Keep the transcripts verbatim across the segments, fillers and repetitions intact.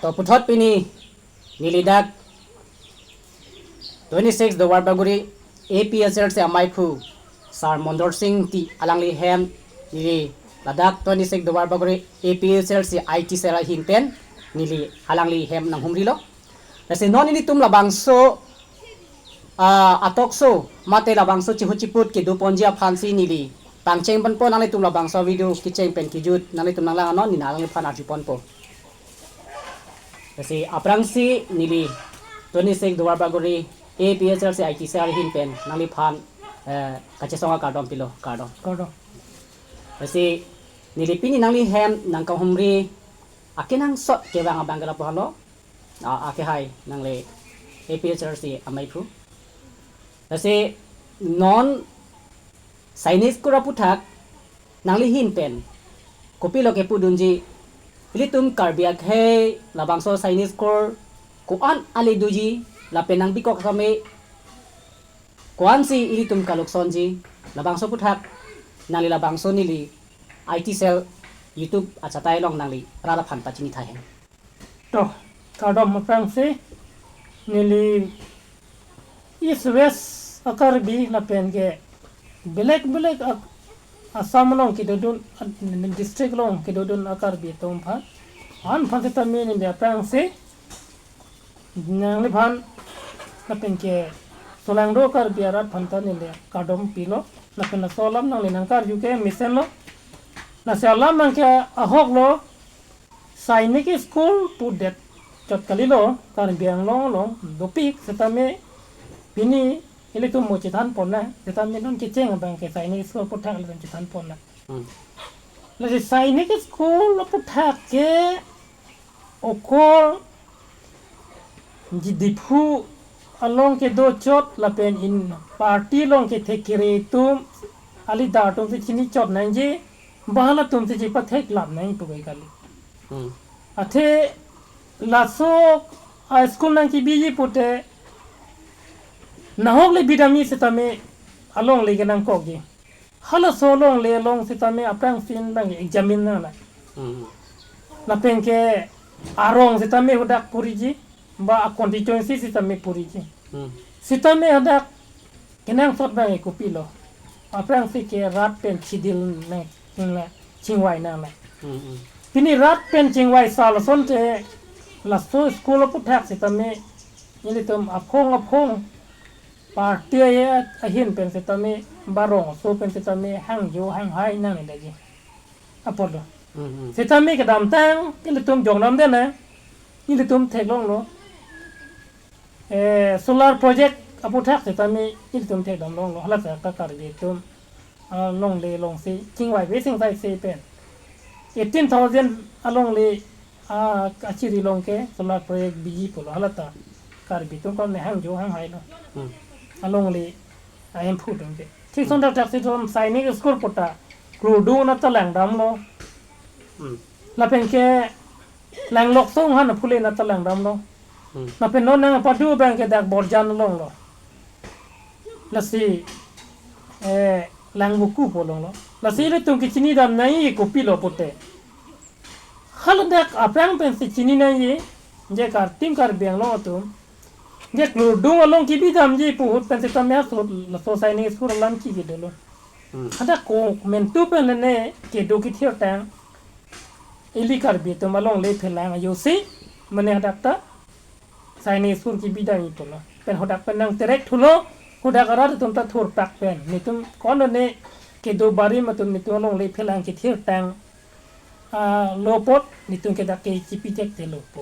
To puthot pini neli dak twenty-six Duarbagori A P H L C amaiphu Sir Mondor Sing Ingti alangli hem neli ladak twenty-six Duarbagori A P H L C I T cell ahin pen neli alangli hem nanghumrilo. Lasi non nelitum labangso ah, a-talk show mate labangso chihut chiput kedoponji aphansi neli pangcheng ponpo, nanglitum labangso video kecheng pen kejut nanglitum nanglang anon neli alangliphan arjuponpo. Lasi aphrangsi neli twenty-six Duarbagori A P H L C I T cell ahin pen nangliphan eh, kachesong akardom pilo, kardom. Kardom. Lasi neli pini nangli hem nangkanghumri akenangsot kevang abang ke lapu halo. Ah, akehai nangli A P H L C amaiphu. Lasi non Sainik School aputhak nangli ahin pen kopilo kepudunji, ilitum Karbi akhei labangso Sainik School ko-an ale doji lapen nangbikok same ko-ansi ilitum kaluksonji, labangso aputhak nangli labangso neli I T cell YouTube achatai along nangli rat aphan pachini thai hen. To, kardom aphrangsi neli East West a-Karbi lapen ke belek belek ak-, Assam along kedodun, district along kedodun a-Karbi atum aphan, an aphan sitame neli aphrangsi nangliphan lapen ke solangdo Karbi arat aphan ta neli kardom pilo, lapen laso alam nangli nangkarju ke mesenlo. Lasi alam nang ke ahok lo, Sainik School pudet chot kalilo, Karbi Anglong along dopik sitame pini ilitum mo chethan ponnang, sitame non kecheng abang ke Sainik School aputhak ilitum chethan ponnang. Hmm. Lasi Sainik School aputhak ke okor ji Diphu along kedo chot lapen in party along kethek kere atum, a-leader atumsi chini chot nangji, ba halatumsi chepathek lam nangji pu ke kali. Hmm. Athe laso a-school nangkebiji pute nahok le bidamji sitame alongle ke nangkokji. Halaso alongle along sitame aphrangsi abang examine nangne. Hmm. Lapen ke arong sitame hadak puriji, ba a-constituency sitame puriji. Hmm. Sitame hadak kenangsot abang kopilo. Aphrangsi ke rat pen chidil nang, nang chingvai nangne. Hmm, hmm. Pini rat pen chingvai sa lasonte laso school aputhak sitame ilitum aphong aphong party ahin pen sitame, ba rongso pen sitame hangjo hanghai nangne daji. Apotlo. Hmm, hmm. Sitame kedamtang ilitum jongdam den na, ilitum theklonglo. Eh, solar project aputhak sitame ilitum thekdam longlo, hala ta ka Karbi atum alongle alongsi chingvai ve sing sai se pen eighteen thousand alongle a, kachiri along ke solar project biji pulo, hala ta Karbi atum kon ne hangjo hanghailo. Hmm. Alongle a-Hemphu atum ke. Thik son thakthak si atum Sainik School puta krudun ata langdamlo. Hmm. Lapen ke Langlokso Unghan Aphule ata langdamlo. Hmm. Lapen non nangpadu abang ke dak Borjan alonglo. Lasi, eh, Langvoku pu alonglo. Lasi ilitum kechinidam nangji kopilo pute, haladak aphrang pensi chini nangji, je Kar-, tim Karbi Anglong atum, je krudun along kebidamji pu ahut pensi tame ahut laso Sainik School alam ki kedolo. Hmm. Hadak komantu pen lene kedo kethirtang, ili Karbi atum alongle phelang ajoksi, mane hadak ta Sainik School kebidamji pulo. Pen hadak pen nangterek thulo, hadak arat atum ta thurpak pen. Netum konone kedo barim atum netum alongle phelang kethirtang, ah, lo apot, netum ke dak ke chipi thekthelo pu.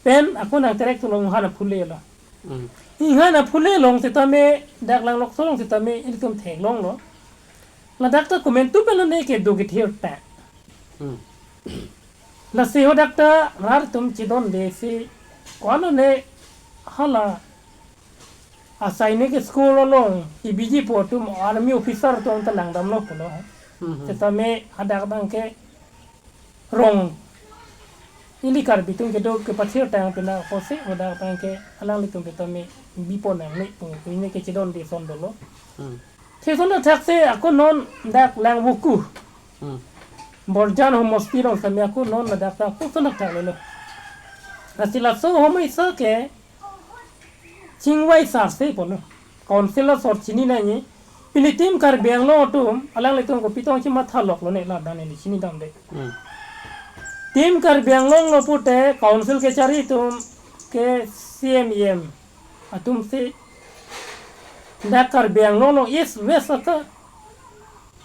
Pen ako nangterek thulo Unghan Aphule lo. Hmm. Unghan Aphule along sitame, dak Langlokso along sitame, ilitum theklonglo. Ladak ta komantu pen lene kedo kethirtang. Hmm. Lasi hadak ta rat atum chedondesi, konone hala a-Sainik School along kebiji pu atum army officer atum ta langdamlo pulo. Hmm, hmm. Sitame hadak abang ke rong ili Karbi atum kedo kepathirtang pina kosi hadak abang ke alanglitum sitame bipo nangne pu pine ke chedonde son dolo. Hmm. Thik son thakthaksi ako non dak Langvoku. Hmm. Borjan homosti along sitame ako non ladak ta ako son thakthak lelo. Lasi laso ahormu isi ke chingvai sar se pulo. Council asor chini nangji. Pini Team Karbi Anglong atum, alanglitum kopi tong chematha loklo ne ladak neli chinidamde. Hmm. Team Karbi Anglong lo pute council kechari atum ke C M E M atum si dak Karbi Anglong along East West aka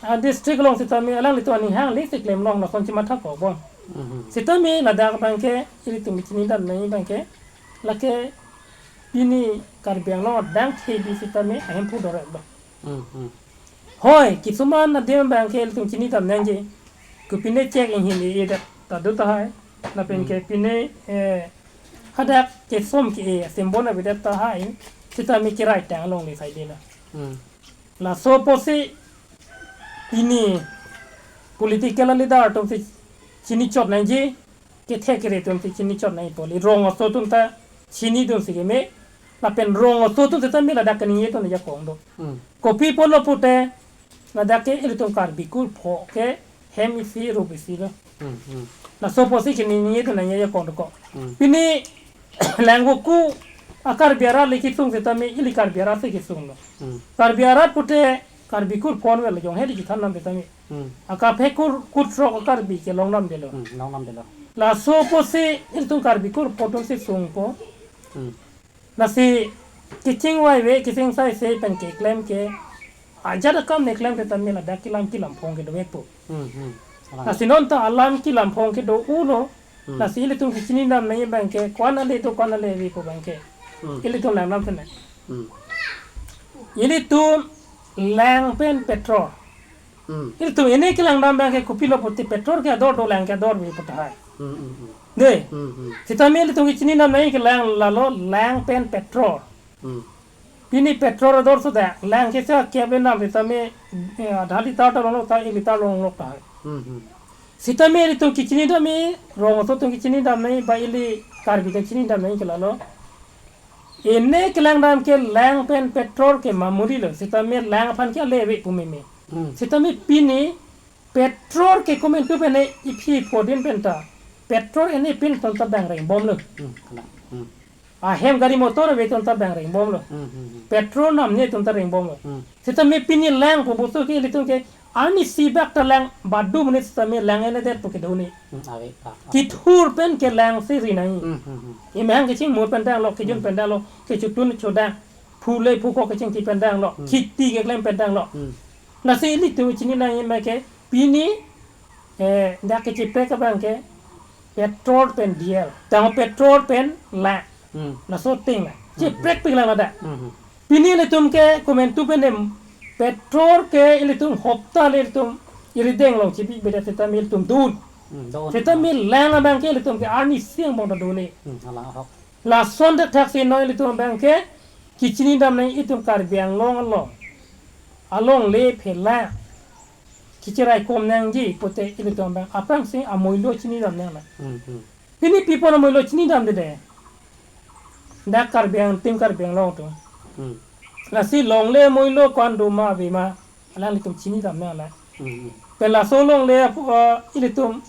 a district along sitame alanglitum aning hang le si klem long lason chematha ko bon. Mhm. Sitame ladak abang ke ilitum chinidam nangji abang ke lake pini Karbi Anglong adang K B sitame ahemphu dorek do. Hmm, hmm. Hoi, kisuman adim abang ke ilitum chinidam nangji. Kopine chek inghin e-e det ta do tahai. Lapen ke Hmm. pine, eh, hadak kesom ke-e, simbon avedet tahai. Sitame kerai tang along le sai de la. Hmm. Laso apotsi pini political leader atum si chinichot nangji, kethe kere atum si chinichot nangji pulo. Rong aso atum ta chinidun si keme, lapen rong aso atum sitame ladak kaningje atum ajakong do. Hmm. Kopi pulo pute, ladak ke ilitum Karbi kurpho ke hem isi rup isi lo. Hmm, hmm. Laso apotsi kaningje atum nangji ajakong do ko. Hmm. Pini Langvoku a Karbi arat le kesung sitame ili Karbi arat si kesung lo. Hmm. Karbi arat pute Karbi kurpho vel jong hedi kithan nam sitame. Hmm. Akaprek kur, kurthrok a Karbi kelong namdelo. Hmm, long namdelo. Laso apotsi ilitum Karbi kurpho atum si sungpo. Hmm. Lasi kechingvai ave, kechingvai se pen keklem ke ajat akam ne klem ke tame ladak kelam kelamphong kedo ave po. Hmm, hmm. Alang. Lasi non ta alam kelamphong kedo ulo. Hmm. Lasi ilitum kechinidam nangji abang ke, ko-an ale do, ko-an ale ave pu abang ke. Hmm. Ilitum langdam sene. Hmm. Ilitum lang pen petrol. Hmm. Ilitum ene kelangdam abang ke kopilo pute petrol ke ador do, lang ke ador ave pu tahai. Hmm, hmm, hmm. De. Hmm, hmm. Sitame ilitum kechinidam nangji ke lang lalo lang pen petrol. Hmm. Pini petrol ador sudah, lang ke sa kep le nam sitame, eh, adha liter ta longlo ta, ek liter longlo tahai. Hmm, hmm. Sitame ilitum kechinidam nangji, rong aso atum kechinidam nangji, ba ili Karbi atum chinidam nangji ke lalo. Ene kelangdam ke lang pen petrol ke mamuli lo, sitame lang aphan ke ale ave pu meme. Hmm. Sitame pini petrol ke komantu pen iphi phodin pen ta petrol ene pin ton ta bang rengbom lo. Hmm, kalang. Hmm. Ahem gari motor ave ton ta bang rengbom lo. Hmm, hmm, hmm. Petrol namne ton ta rengbom lo. Hmm. Sitame pini lang pu bangso ke ilitum ke arnisi bak ta lang badu monit sitame lang ene det pu kedo ne. Hmm, ave, ah, ah. Kethur pen ke lang si ri nangji. Hmm, hmm, hmm. Imang kechingmur pen dang lo, kejun Hmm. pen dang lo, kechotun chodang. Phu le phu ko kechingthi pen dang lo. Hmm. Kheti keklem pen dang lo. Hmm. Lasi ilitum chini nangji abang ke pini, eh, dak kecheprek abang ke petrol pen diesel. Tang petrol pen lang. Hmm. Laso ting lang. Hmm. Cheprek pik lang ladak. Hmm. Pini ilitum ke komantu pen em petrol ke ilitum hopta le ilitum irideng along chibi beda sitame ilitum do un. Hmm, do un. Sitame lang abang ke ilitum ke arnisi angbong ta do ne. Hmm, alang ahok. Lason dak thaksi non ilitum abang ke kechinidam nangji itum Karbi Anglong along. Alongle phe lang. Kecherai kom nangji pute ilitum abang aphrangsi amoilo chinidam nang lang. Hmm, hmm. Pini pi apot amoilo chinidamde de. Dak Karbi Ang, Team Karbi Anglong atum. Hmm. Lasi longle amoilo ko-an do ma ave ma alanglitum chinidam nang lang. Hmm. Pen laso longle apo, uh, ilitum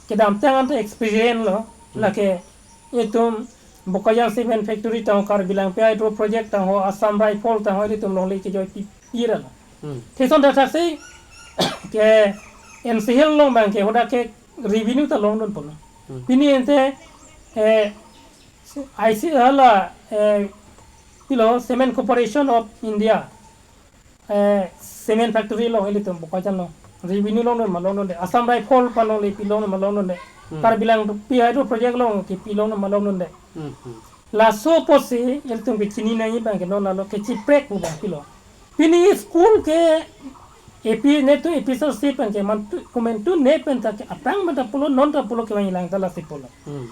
kedamtang anta experience lo. Hmm. Lake itum Bokajan Cement Factory tangho, Karbi Langpi Hydro Project tangho, Assam Rifle tangho, ilitum longle kejoi pi, pi ra lo. Hmm. Theson dak thaksi ke N C Hill along abang ke hadak ke revenue ta longdun pulo. Hmm. Pini ante, eh, I C hala, eh, pilo Cement Corporation of India, eh, cement factory along ilitum Bokajan along revenue longdun ma longdunde. Assam Rifle aphan longle pi longdun ma longdunde. Hmm. Karbi Langpi Hydro Project along ke pi longdun ma longdunde. Hmm, hmm. Laso apotsi ilitum kechini nangji abang ke non lalo kecheprek pu abang pilo. Pini school ke A P ne tu A P C C pen ke mantu, komantu ne pen ta ke aphrang pen ta pulo, non ta pulo kevang ilang ta lasi pulo. Hmm.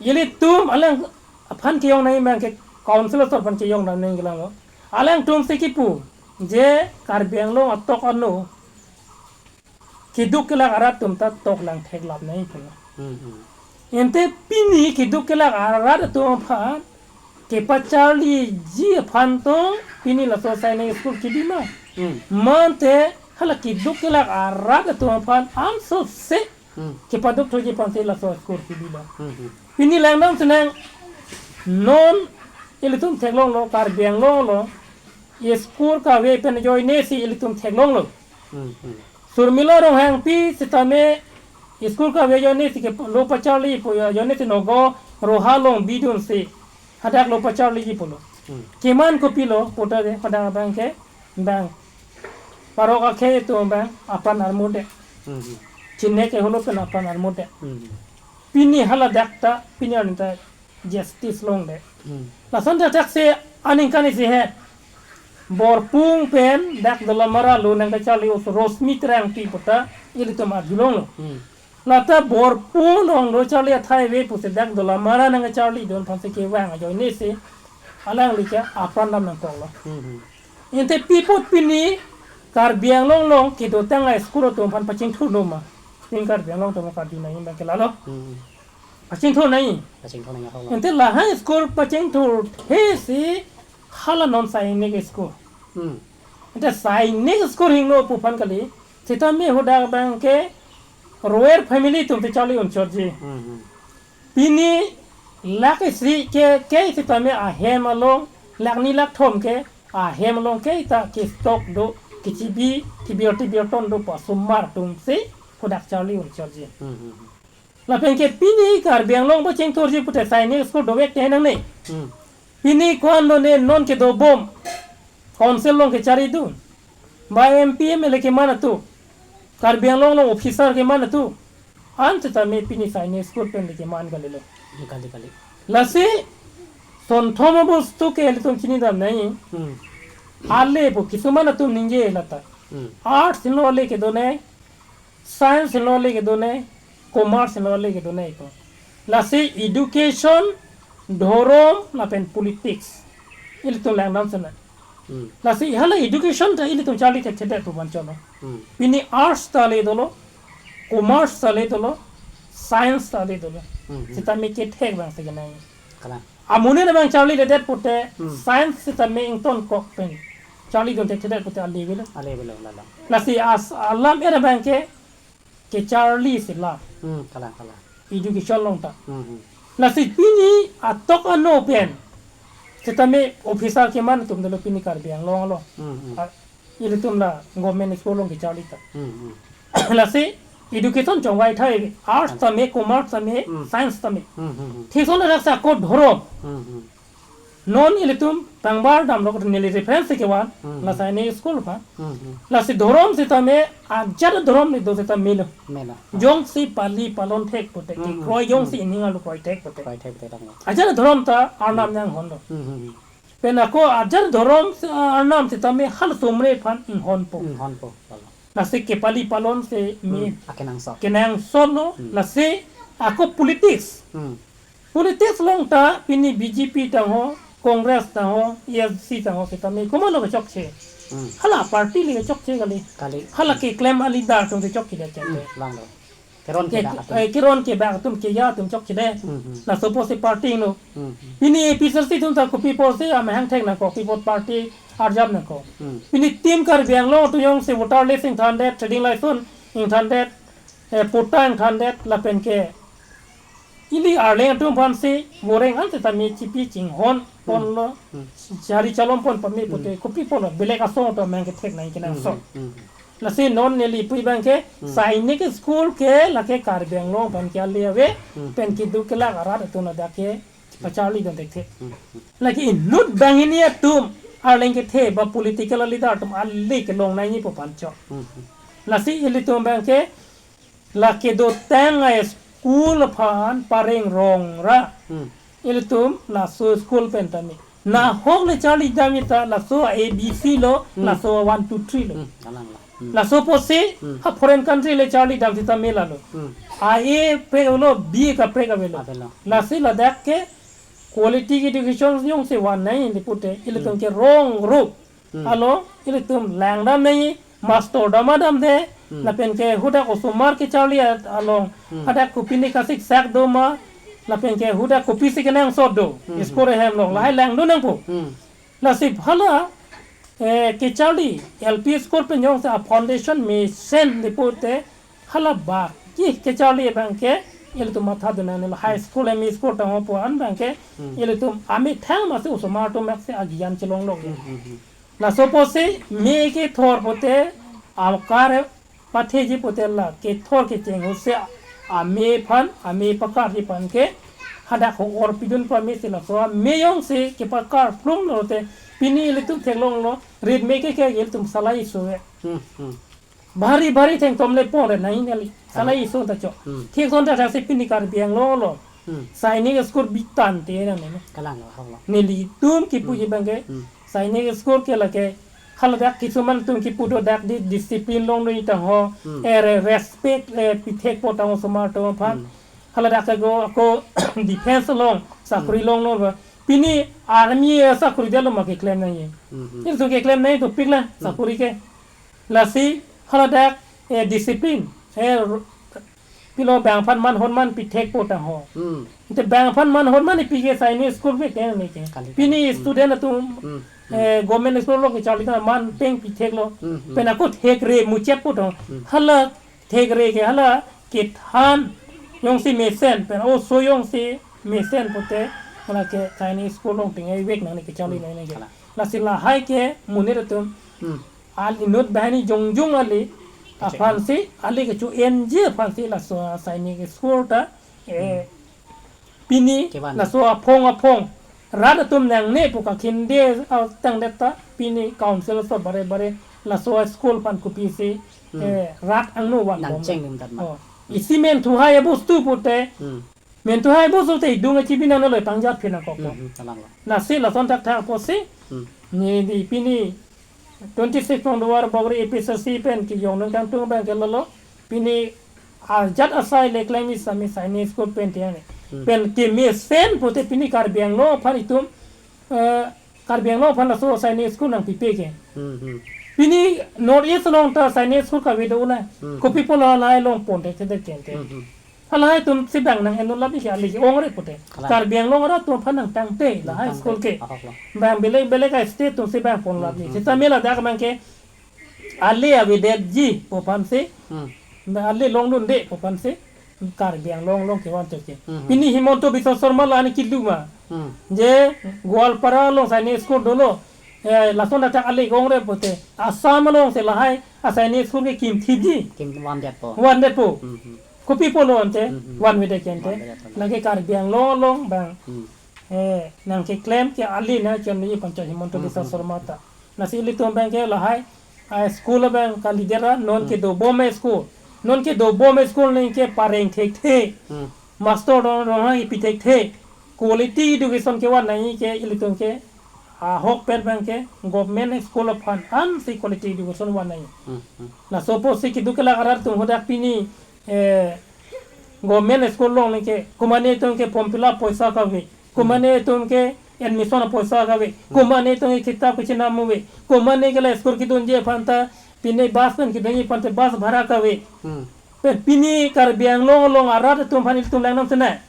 Ilitum alang aphan kejong nangji abang ke council asor aphan kejong nangji lang lo. Alangtum si kipu je Karbi Anglong atok ano keduk kelak arat atum ta tok lang theklap nangji pulo. Hmm, hmm. Ante pini keduk kelak arat atum aphan kepacharliji aphan tong pini laso asai nang school kebi ma. Hmm. Mante hala keduk kelak arat atum aphan ansose Hmm. Kepaduk thuji aphansi laso school kebilo. Hmm, hmm. Pini langdam senang non ilitum theklonglo, Karbi Anglong along school kave pen ajoine si ilitum theklonglo. Hmm, hmm. Surmila Ronghangpi sitame school kave ajoine si ke lo pacharli pu ajoine si Nagaon Roha along bidunsi hadak lo pacharliji pulo. Hmm. Keman kopilo puta de hadak abang ke bang. Parok akhei atum bang apran armut det. Hmm, hmm. Chinine ke holo pen apran armut det. Hmm. Pini hala dak ta, pini arni ta justice longdet. Hmm. Lason dak dak si aningkan isi he. Borpung pen dak Dolamara along nangkacharli os Rosmi Terangpi puta ilitum arjulonglo. Hmm. Lata Borpung along lo charli athai ave pusi dak Dolamara nangkacharlidun aphansi kevang ajoine si alangli ke apran dam nangkoklo. Hmm, hmm. Ante pi apot pini Karbi Anglong along kedotang a-school atum aphan pachingthur noma? Pini Karbi Anglong atum karju nangji abang ke lalo. Hmm. Pachingthur nangji. Pachingthur nangji ahok lo. Ante lahai school pachingthurthe si hala non sainik school. Hmm. Ante sainik school hingno pu aphan kali. Sitame hadak abang ke royal family atum te charli unchotji. Hmm, hmm. Pini lakh isi ke, ke sitame ahem along, lakh ni lakh thom ke, ahem along ke ta ke stock do, kechibi, kebirti birton do pu asomar atum si hadak charli unchotji. Hmm, hmm, hmm. Lapen ke pini Karbi Anglong pachingthurji pute sainik school dovek te nangne. Hmm. Pini ko-an lone non kedobom council along kecharlidun. Ba M P M L A keman atum. Karbi Anglong along officer keman atum. An sitame pini sainik school pen le keman kalilo. Kali, kali. Lasi son thom abostu ke ilitum chinidam nangji. Hmm. Ale pu kisuman atum ningje lata. Hmm. Arts henlo ale kedo nai. Science henlo ale kedo nai, commerce henlo ale kedo nai ko. Lasi education, dhorom, lapen politics. Ilitum langdam sena. Hmm. Lasi hala education ta ilitum charli thekthedet pu aphan cholo. Hmm. Pini arts ta ale dolo, commerce ta ale dolo, science ta ale dolo. Hmm, hmm. Sitame kethek abang si kenai. Kalang. Amonit abang charliledet pute, hmm, science sitame ingtonkok pen charlidun thekthedet pute ale avelo. Ale avelo, lalo. Lasi as alam era abang ke, kecharli si la. Hmm, kalang, kalang. Education along ta. Hmm, hmm. Lasi pini atok ano pen sitame officer keman atum dolo pini Karbi Anglong along. Hmm, hmm. A, ilitum la government school along kecharli ta. Hmm, hmm. Lasi education chongvai thai, arts tame, commerce tame, hmm, science tame. Hmm, hmm, hmm. Thison arak sa ko dhorom. Hmm, hmm. Non ilitum tangbar damlo neli reference kevan, hmm, la sainik school aphan. Hmm, hmm. Lasi dhorom sitame, ajat dhorom ni do sitame melo. Melo. Jongsi pali palon thek pute, hmm, hmm, kroi jongsi, hmm, ining arlo kroi thek pute. Kroi thek pute tanglo. Ajat dhorom ta Arnam, hmm, nanghondo. Hmm, hmm, hmm. Pen ako ajat dhorom, ah, Arnam sitame halaso amre aphan inghonpo. Inghonpo, lalo. Lasi kepali palon si me, hmm, akenangsot. Kenangsotlo, hmm, lasi ako politics. Hmm. Politics along ta pini B J P tangho, Congress tangho, A S D C tangho sitame komatlo kechokche. Hmm. Hala party le kechokche kali. Kali. Hala keklem a-leader atum kechokche le chengte. Hmm, langlo. Keron ke, kebak atum. Eh, keron kebak atum, keja atum chokchede. Hmm, hmm. Laso apotsi party no. Hmm, hmm. Pini A P H L C atum ta kopi apotsi amahang thek nangkok, kopi apot party arjap nangkok. Hmm. Pini Team Karbi Anglong atum jongsi voter list ingthandet, trading license ingthandet, eh, patta ingthandet, lapen ke ili arleng atum aphansi voreng an sitame chipi chinghon ponlo, hmm, jari chalom pon pame pute, hmm, kopi pulo, belek asong atum amahang kethek nangji kenangsot. Hmm, hmm, hmm. Lasi non neli pu abang ke, hmm, sainik school ke lake Karbi Anglong aphan ke ale ave, hmm, pen keduk kelak arat atum ladak ke pacharlidun thekthe. Hmm, hmm. Lake inut banghini atum arleng kethe ba political leader atum ale kelong nangji pu aphan chok. Hmm, hmm. Lasi ilitum abang ke lake dotang a-school aphan pareng rong ra. Hmm. Ilitum laso school pen tame. Nahok le charlidam ta laso A B C lo, hmm, laso one two three lo. Hmm, kalang la. Hmm. Laso apotsi, hmm, ha foreign country le charlidam sitame lalo. Hmm. A A kaprek avelo, B A kaprek avelo. Avelo. Lasi ladak ke quality education jongsi van nangji pute, ilitum, hmm, ke rong rup. Hmm. Along, ilitum langdam nangji, master dam damde, hmm, lapen ke hadak osomar kecharli at-, along, hmm, hadak kopine kasiksak do ma, lapen ke hadak kopisi kenangsot do, hmm, school ahem along, hmm, lahai langdun nangpo. Hmm. Lasi hala, eh, kecharli, L P school pen jongsi a-foundation mesen le pute, hala bak, Ki kecharli abang ke ilitum matha dun nangnelo, high school, M E school tangho pu an abang ke Hmm. ilitum amethang masi osomar atum mek si agiyan chelong lok. Hmm, hmm, hmm. Laso apotsi me kethor pote akar patheji pote la kethor kecheng ahut si ame aphan, ame pakarji aphan ke hadak ho-or pidun pame si laso ame jongsi kepakar plum lote pini ilitum theklonglo, rit me ke ke ilitum salai iso ve. Hmm, hmm. Bhari bhari thengtom le pon re nai neli. Salai Hmm. iso ta cho. Hmm. Thik son ta thak si pini Karbi Anglong along. Hmm. Sainik school bitan te nang ne. Kalang lo, hau lo. Nelitum kipuji Hmm. abang ke. Hmm. Sainik school ke lake haladak kisuman atum kipu do dak di discipline longdun tangho. Hmm. Eh, re-, respect, eh, pithekpo tang osomar atum aphan. Hmm. Haladak ke go ako defense along, sakuri Hmm. longlo ba. Pini army, eh, sakuri delo ma keklem nangji. Hmm, hmm. Ilitum keklem nangji dopik la, Hmm. sakuri ke. Lasi haladak, eh, discipline. Eh, ru-, pilo bang aphan man hon man pithekpo tangho. Hmm. Te bang aphan man hon man ipi ke Sainik school pe ke ne ke. Kali, Pini kali. Hmm. student atum, Hmm, hmm. eh, government school along kecharli ta man peng pitheklo. Hmm, hmm. Pen ako thekre muchotpo tang. Hmm. Hala thekre ke hala kethan jongsi mesen, pen oso jongsi mesen pote hala ke Sainik school along peng ivek nang ne kecharli Hmm. nang ne ke. Kala. Lasi lahai ke monit atum Hmm. al inut banghini jongjong ali Kecek. aphansi, ali kecho-enji aphansi laso Sainik school ta, eh, Hmm. pini Kevan. laso aphong aphong rat atum nangne pu kakhinde atangdet ta pini council so bare bare laso school aphan kopisi, Hmm. eh, rat angno van bom. Nangcheng lim dat ma. Oh. Isi men thuhai abostu pute. Hmm. Men thuhai abostu te idung achibi nang nalo pangjat phi nangkok. Hmm, hmm, kalang lo. Lasi lason thakthak apotsi. Hmm. Neli pini twenty-six Nongdowar Bogri A P S C pen kejongdun kangtung abang ke lolo. Pini ajat asai le klem isi me Sainik school pen tiang ne. Hmm. Pen kemesen pote pini Karbi Anglong aphan itum, eh, Karbi Anglong aphan laso Sainik school nangpipe ke. Hmm, hmm. Pini North East along ta Sainik school kave do na. Hmm. Kopi pulo lahai along pon te te kente. Hmm, hmm. Halahai atum si bang nang-en lap isi ali ongre pote. Kalang. Karbi Anglong arat atum aphan nangtangte lahai Nangtangte. school ke. Ahok lo. Bang belek belek a-state atum si bang pon lap Hmm, ni. hmm, Sita hmm. mela dak abang ke ali avedetji pu aphansi. Hmm. Bang ali longdunde pu aphansi. Karbi Anglong along kevan chot ke. Hmm, hmm. Pini Himanta Biswa Sarma la ani kilu ma. Hmm. Je Goalpara along Sainik school dolo. Eh, lason attack ali ongre pote. Assam along si lahai a-Sainik school ke kimthipji. Kimvandetpo. Vandetpo. Hmm, hmm. Kopi pulo ante, Hmm, hmm. vanvedet ante. Vanvedet ante. Lake Karbi Anglong along bang. Hmm. Eh, nangkeklem ke ali nangchonji panchayat Himanta Hmm, Biswa hmm. Sarma ta. Lasi ilitum abang ke lahai, a-school abang ka leader a, non Hmm. kedobom a-school. Non kedobom a-school neli ke pareng thekthe. Hmm. Master dong dong ha ipi thekthe. Quality education kevan nangji ke ilitum ke ahokpet abang ke government school aphan ansi quality education van nangji. Hmm, hmm. Laso apotsi keduk kelak arat atum hadak pini, eh, government school along neli ke, komatne atum ke form fill up poisa kave, komatne atum ke admission poisa kave, Hmm. komatne atum ke kitap kachinam ave, komatne ke la school kedunji aphan ta, pini bus pen kedunji aphan ta bus bhara kave. Hmm. Pen pini Karbi Anglong along arat atum aphan ilitum langdam sena.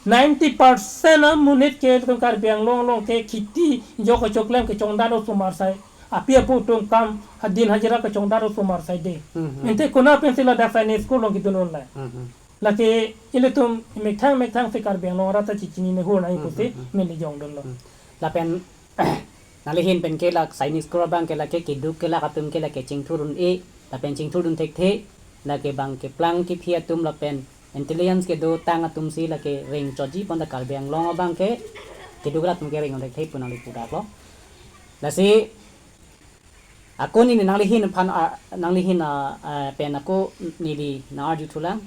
Ninety percent amonit ke ilitum Karbi Anglong along ke kheti jok kechoklem kechongdat osomar asai. Api apo atum kam hadin hajira kechongdat osomar asai de. Hmm, hmm. Ante konat pensi ladak Sainik school along kedun un la. Hmm, hmm. Lake ilitum methang methang si Karbi Anglong arat ta chechinine hur nangji Hmm, pusi hmm, hmm. neli jongdunlo. Hmm. Lapen nangli ahin pen ke la Sainik school abang ke lake keduk kelak atum ke lake chingthur un-e, lapen chingthurdun thekthe, lake bang keplang kephi atum lapen intelligence kedotang atum si lake reng chotji pon ta Karbi Anglong abang ke keduk kelak atum ke reng thekthe pu nangli pudaklo. Lasi ako neli nangli ahin aphan, ah, nangli ahin, ah, ah, pen ako neli nang-arju thulang.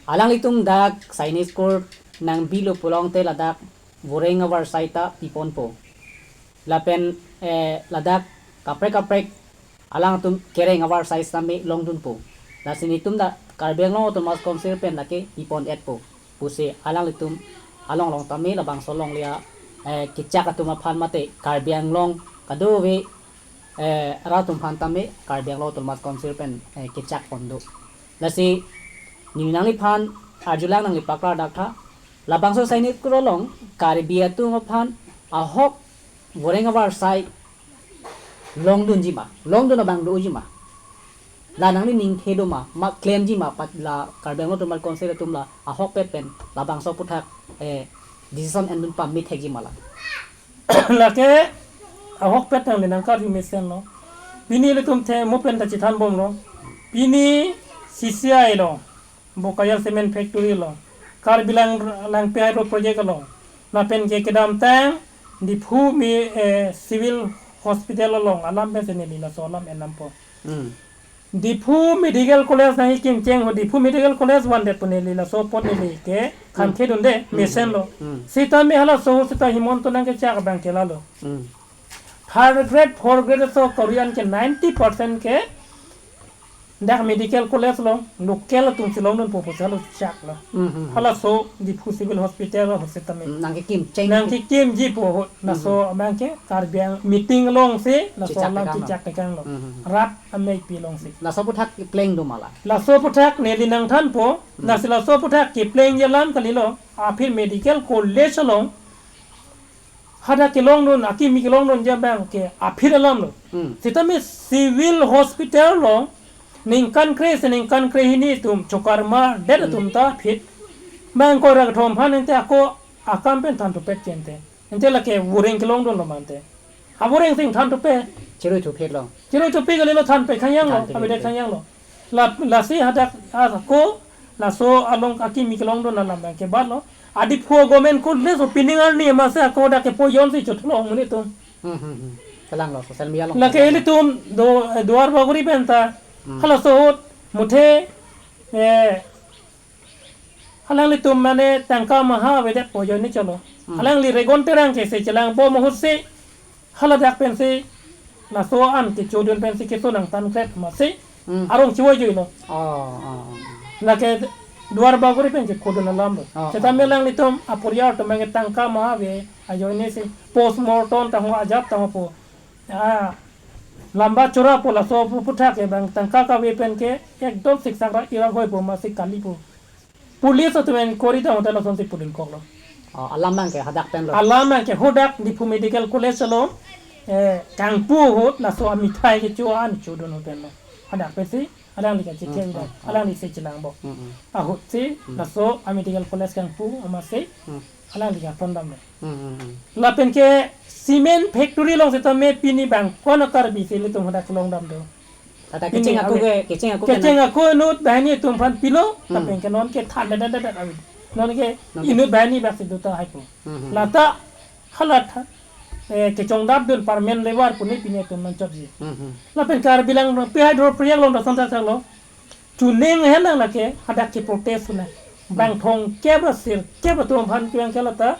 Alanglitum dak Sainik school nangbilo pulote ladak voreng avarsai ta piponpo. Lapen, eh, ladak kaprek kaprek alangtum kereng avarsai sitame longdunpo. Lasi nelitum dak Karbi Anglong Autonomous Council pen lake pipon-etpo pusi alanglitum along along tame labangso alongle a, eh, kechak atum aphan mate Karbi Anglong kadokave, eh, arat atum aphan tame Karbi Anglong Autonomous Council pen, eh, kechak pon do. Lasi neli nangliphan arjulang, nangli paklardak tha. Labangso Sainik school along Karbi atum aphan ahok voreng avarsai longdunji ma, longdun abang doji ma. La nangli ningthe do ma, ma klemji ma, pat la Karbi Anglong Autonomous Council atum la ahokpet pen labangso aphuthak, eh, decision endun pame thekji ma la. Lake ahokpet nangli nangkarju mesenlo. Pini ilitum the mo pen ta chethanbomlo. Pini C C I lo, Bokajan Cement Factory lo, Karbi Lang, Langpi Hydro Project lo, lapen ke kedamtang Diphu me, eh, Civil Hospital along alam pensi neli laso alam endampo. Hmm. Diphu Medical College nangkekimcheng ho, Diphu Medical College vandet pu neli laso apot neli ke Hmm. khangkhedunde, Hmm. mesenlo. Hmm. Sitame halaso ahut seta Himanta nangkechak abang ke lalo. Hmm. Third grade, fourth grade aso kori-an ke ninety percent ke dak medical college along local atumsi longdunpo pusi halo chaklo. Hmm, hmm, hmm. Halaso Diphu Civil Hospital ahut sitame. Hmm, nangkekimcheng. Nangkekimji pu ahut, laso Hmm, hmm. abang ke Karbi Ang meeting alongsi, laso Chechak alam tekanglo. chechak tekanglo. Hmm, hmm, hmm. Rat amei pi alongsi. Laso aphuthak kepleng do ma la. Laso aphuthak neli nangthanpo, Hmm. lasi laso aphuthak keplengji alam kalilo, aphi medical college along hadak kelongdun, akimi kelongdunji abang ke aphi alamlo. Hmm. Sitame Civil Hospital along ningkan kre-isi ningkan krehini atum chokarma det Hmm. atum ta aphi. Bang ko rak thom aphan ente ako akam pen than thupet ke ente. Ente lake voreng kelongdunlo ma ente. Avoreng si than thupe. Chirui thupetlo. Chirui thupe kalilo than pe khangyanglo, Than pe avedet khangyanglo. khangyanglo. La, lasi hadak ako, laso along akimi kelongdun alam abang ke batlo. Adiphu Government College apining arni masi ako dak ke pojon si chotlo amonit atum. Hmm, hmm, hmm. Kalanglo social media along. Lake ilitum do, Duar Bagori pen ta. Hmm. Halaso ahut muthe, eh, halanglitum mane tangka maha avedet pojon ni cholo. Hmm. Halangli Regon Terang ke se chelangbom ahutsi haladak pensi laso an kechodun pensi keso nangthan kret masi Hmm. arong chivoijuilo. Oh, oh, oh. Lake Duar Bagori pen chekhodun alamlo. Oh, Seta oh. me alanglitum aporiar atum abang ke tangka maha ave ajoinesi postmortem tangho ajat tangho pu. Ah, lamba chora pu laso aphuthak ke bang tangka kave pen ke ekdom siksak ra ira hoi pu masi kali pu. Police atum enquiry dam hotel asonsi pudun koklo. Oh, alam abang ke hadak penlo. Alam abang ke hadak Diphu Medical College along, eh, kangpu ahut laso amethai kecho an chodun hotel lo. Hadak pensi alangli kachikhe Hmm, udah, hmm, hmm. alangli si chelangbo. Hmm, hmm. Ahutsi Hmm. laso a medical college kangpu amatsi Hmm. alangli kapon damlo. Hmm, hmm, hmm. Lapen ke cement factory along sitame pini bang ko-an a Karbi si ilitum hadak kelongdam do. Tata Pini kecheng ako ave. ke, kecheng ako ke Kecheng na- ako inut banghini atum aphan pilo, Hmm. lapen ke non ke than det det det avi. Non ke Non ke inut banghini bak si do ta hai pu. Hmm, hmm. Lata halat, eh, kechongdapdun permanent labour pu ne pini atum nangchotji. Hmm, hmm. Lapen Karbi Langpi Hydro Project along ta son ta chaklo. Chuning henang lake hadak ke protest na. Bang Hmm. thomkep ra sirkep atum aphan kevang ke lata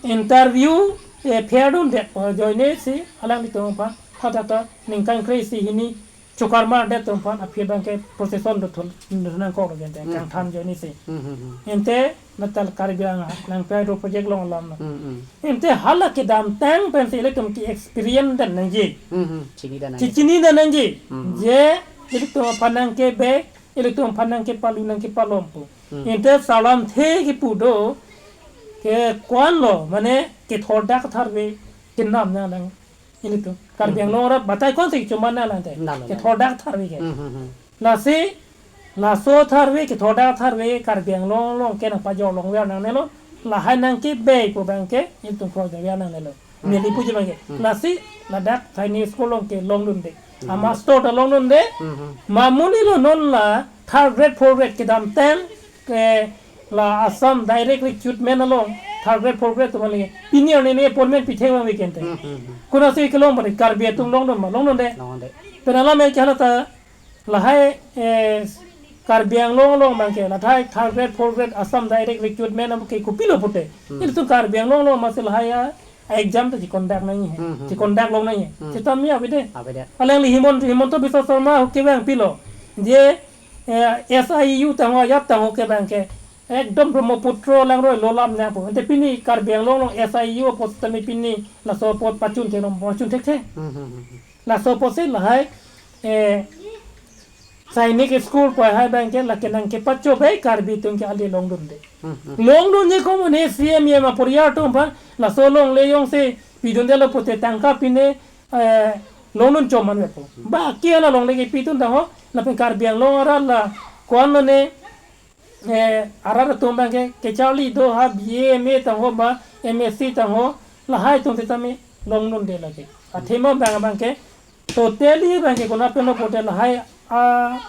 interview, eh, pherdundet ajoinesi alanglitum aphan hadak ta ningkan kre-isi hini chokarma det atum aphan aphi abang ke procession dothun nangkok lo gente Hmm. kangthan ajoinesi. Hmm, hmm, hmm. Ente latal Karbi Ang Langpi Hydro Project along alam lo. Hmm, hmm. Ente hala kedamtang pensi ilitum ke experience dan nangji. Hmm, hmm. Chini dan nangji. Chechini dan nangji. Hmm. Je ilitum aphan nangkebe, ilitum aphan nangkepalu nangkepalom pu. Hmm. Ente salam the kepu do ke ko-an lo, mane kethordak tharve kenam nang nang ilitum. Karbi Hmm. Anglong arat batai ko-ansi kechoman nang lang te. Nang, nang, nang. Kethordak tharve ke. Hmm, hmm, hmm. Lasi, laso tharve, kethordak tharve, Karbi Anglong along ke nangpajor longver nangnelo, lahai nangkebe pu abang ke, ilitum kroi ver nangnelo. Hmm. Neli puji abang ke. Hmm. Lasi, ladak Sainik School along ke longdunde. Hmm. Ama store ta longdunde, Hmm, hmm. ma monit lo non la, third grade, fourth grade kedamtang, ke la Assam Direct Recruitment along, third grade, fourth grade atum ali, pini arni ni appointment pithek abang weekend te. Hmm, hmm, hmm. Konatsi kelong pari, Karbi atum longdun ma, longdunde. Longdunde. Pen alam ke hala ta, lahai, eh, Karbi Anglong along abang ke, lahai third grade, fourth grade Assam Direct Recruitment abang ke kopilo pute. Hmm. Ilitum Karbi Anglong along amatsi lahai a exam ta checonduct nangji he. Hmm, hmm, Checonduct long nangji he. Hmm. Sitame avedet. Avedet. Alangli Himon-, Himanta Biswa Sarma ahut kevang pilo. Je, eh, S I U tangho, ayat tangho kevang ke. Ekdom Brahmaputra langroi lo lam nangpo. Ante pini Karbi Anglong along S I U apot sitame pini laso apot pachun theklong, pachun thekthe. Hmm, hmm, hmm, hmm. Laso apotsi lahai, eh, Sainik School pu hai abang ke lake nangkepachobei Karbi atum ke ale longdunde. Hmm, hmm. Longdunji ko mane C M E M aporiar atum aphan laso longle jongsi pidundelo pute tangka pine, eh, Longnun chom man vepo. Ba ke ana longle kepi atum tangho, lapen Karbi Anglong arat la ko-an lone, eh, arat atum abangke kecharli do ha B A, M A tangho ba M S C tangho, lahai atum sitame longnunde lake. Athema abang abangke totally abangke konat pen lo pote lahai, ah,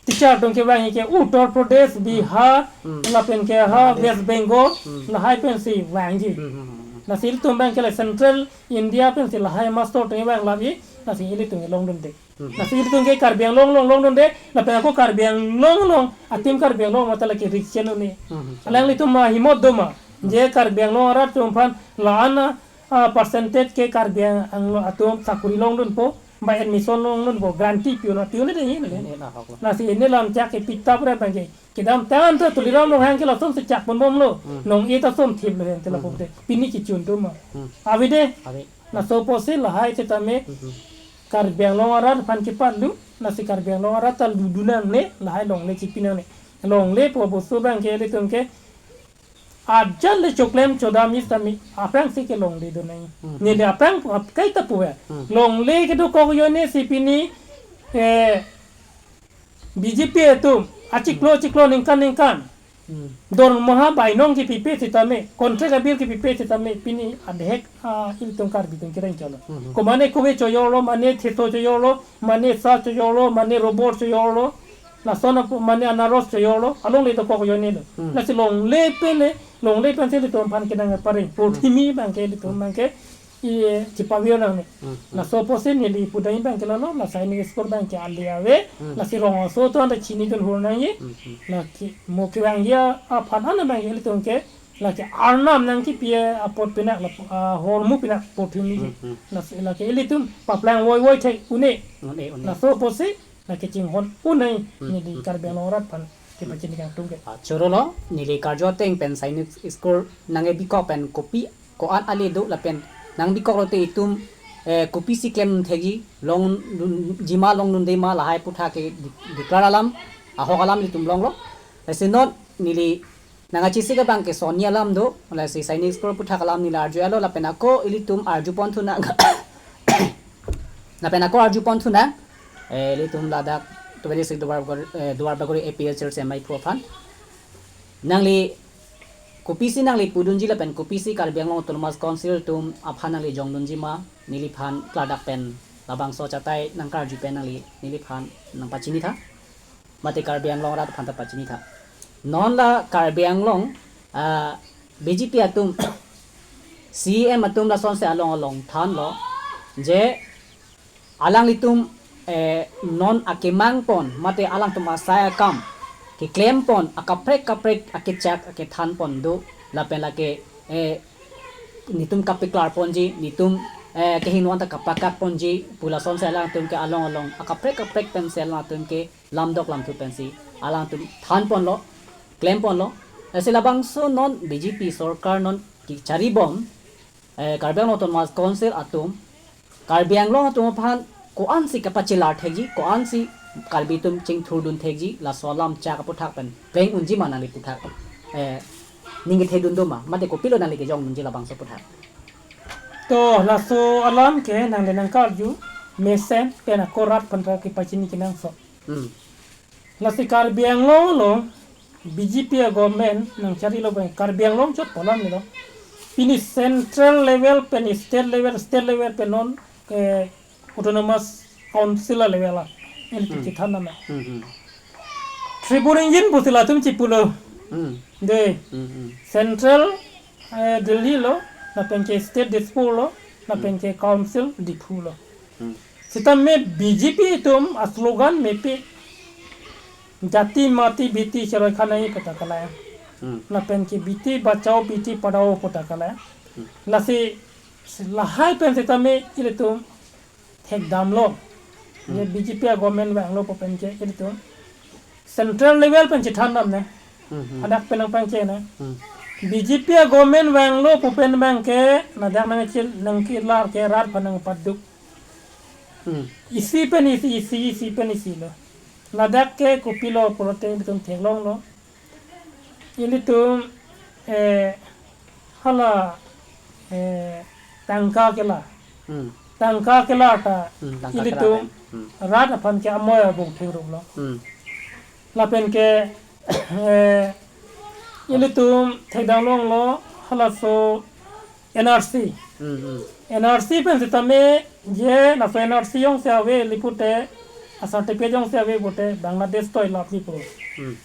teacher atum kevang ke Uttar Pradesh, Bihar, Hmm. lapen ke ha Bangladesh. West Bengal, Hmm. lahai pensi vangji. Hmm, hmm, hmm, hmm. Lasi ilitum abangke la Central India pensi lahai master atum kevang lavi, lasi ilitum ke longdunde. Hmm. Lasi ilitum ke Karbi Anglong along longdunde, lapen ako Karbi Anglong along, atim Karbi Anglong mata lake rikchen un-e. Hmm, hmm. Alanglitum ma himot doma, Hmm. je Karbi Anglong arat atum aphan la-an a, ah, percentage ke Karbi Anglong atum sakuri longdunpo, ba admission longdunpo, grantee pi-un, pi-un de hin. Ini na hok lo. Lasi ini lam chak ke pita pura abangke. Kedamtang ta Tuliram Ronghang ke lason si chak ponbomlo. Hmm. Nong-e ta som thip lo hen te lapu Hmm. te. Pini kechun doma. Hmm. Ave de. Ave. Laso apotsi lahai sitame Hmm. Karbi Anglong arat aphan kepatlu, lasi Karbi Anglong arat ta ludun nangne, lahai longle chipi nangne. Longlepo bostu abangke ilitum ke ajat le choklem chodam sitame aphrangsi ke longledun nai. Hmm. Neli aphrang ap-, kaita pu ya. Hmm. Longle kedokok ajoine si pini, eh, B J P atum achiklo Hmm. chiklo ningkan ningkan Hmm. dormoha bainong kepipe sitame, contract abill kepipe sitame, pini adhek, ah, ilitum Karbi atum kereng cholo. Hmm. Komane kove choyolo, mane theso choyolo, mane sa choyolo, mane robot choyolo, lason apo mane anaros choyolo, alongle dokok ajoine lo. Hmm. Lasi longle pen le, longle pensi ilitum aphan kenang pareng. Hmm. Porthimi abangke ilitum abangke, i, chipavir nangne. Hmm, hmm. Laso apotsi neli pudai abangke lalo, la Sainik School abangke ale ave, Hmm. lasi rong aso atum anta chinidun hur nangji, Hmm, hmm. lake mo kevangji aphan an abangke ilitum ke, lake arnam nangkepi apot pinak la, ah, hormu pinak porthimi. Hmm, hmm. Lasi lake ilitum paplang voivoi thek un-e. Un-e, un-e. Laso apotsi lake chinghon un-e, Hmm, neli hmm. Karbi Anglong arat aphan kepachini kangtung ke. Ah, choro lo, neli karju ateng pen Sainik School nangkebikok pen kopi ko-an ale do lapen nangbikok lote itum, eh, kopisi klem thekji, longdunji ma longdunde ma lahai aputhak ke di-, declare alam, ahok alam ilitum longlo. Lasi non neli nangkachesik abangke sonni alam do, lasi Sainik School aputhak alam neli arju-elo lapen ako ilitum arju ponthu nang. Lapen ako arju ponthu nang, eh, ilitum ladak twenty-six Duar Bagori, eh, Duar Bagori A P H L C M I phu aphan. Nangli kopisi nangli pudunji lapen kopisi Karbi Anglong Autonomous Council atum aphan nangli jongdunji ma, neliphan klardak pen labangso achatai nangkarju pen nangli neliphan nangpachini tha. Mate Karbi Anglong arat aphan ta pachini tha. Non la Karbi Anglong, ah, B J P atum, C E M atum lasonsi along along thanlo, je alanglitum, eh, non akemang pon, mate alangtum asai akam keklem pon, akaprek kaprek akechak akethan pon do, lapen lake, eh, netum kapeklar ponji, netum, eh, kehingno anta kapakat ponji pu lasonsi alangtum ke along along akaprek kaprek pensi alangtum ke lamdok lamthu pensi alangtum than ponlo, klem ponlo. Lasi labangso non B J P sorkar non kecharibom, eh, Karbi Anglong Autonomous Council atum, Karbi Anglong atum aphan ko-ansi kapachelar thekji, ko-ansi Karbi atum chingthurdun thekji, laso alam chak aputhak pen pleng unji ma nangli aputhak, eh, ning kethedun doma, mate kopilo nangli kejongdunji labangso aputhak. To, laso alam ke nangli nangkarju mesen pen ako rat aphan ta kepachini kenangsot. Hmm. Lasi Karbi Anglong along B J P a-government nangcharilo pen Karbi Anglong chot pu alam ni lo. Pini central level pen state level, state level pen non, eh, autonomous council a level a. Ini Hmm. chithan nama. Hmm, hmm. Triburingin pusi latum chipulo. Hmm. De. Hmm, hmm. Central, eh, Delhi lo, lapen ke state Dispur lo, lapen Hmm. ke council Diphu lo. Hmm. Sitame B J P atum a-slogan mepi jati mati biti cheroi khanai pu ta kalang. Hmm. Lapen ke beti bachao beti padhao pu ta kalang. Hmm. Lasi, si lahai pen sitame ilitum thekdamlo. Hmm. Ye B J P a-government vanglo pu pen ke ilitum central level pen chithan dam ne. Hmm, hmm. Hadak pen nangpangke ne. Hmm. B J P a-government vanglo pu pen abangke ladak nangchil nangkilar ke rat aphan nangpaduk. Hmm. Isi pen isi, isi, isi pen isi lo. Ladak ke kopilo pulote ilitum theklonglo. Ilitum, eh, hala, eh, tangka kela. Hmm. tangka kelar ta Hmm, tangka ilitum kelar, hmm. rat aphan ke amoi abung thengrup lo. Hmm. Lapen ke eh, ilitum thekdam longlo halaso N R C. Hmm, hmm. N R C pen sitame je laso N R C jongsi ave lipute, a certificate jongsi ave pute Bangladesh toi lap lipo. Hmm.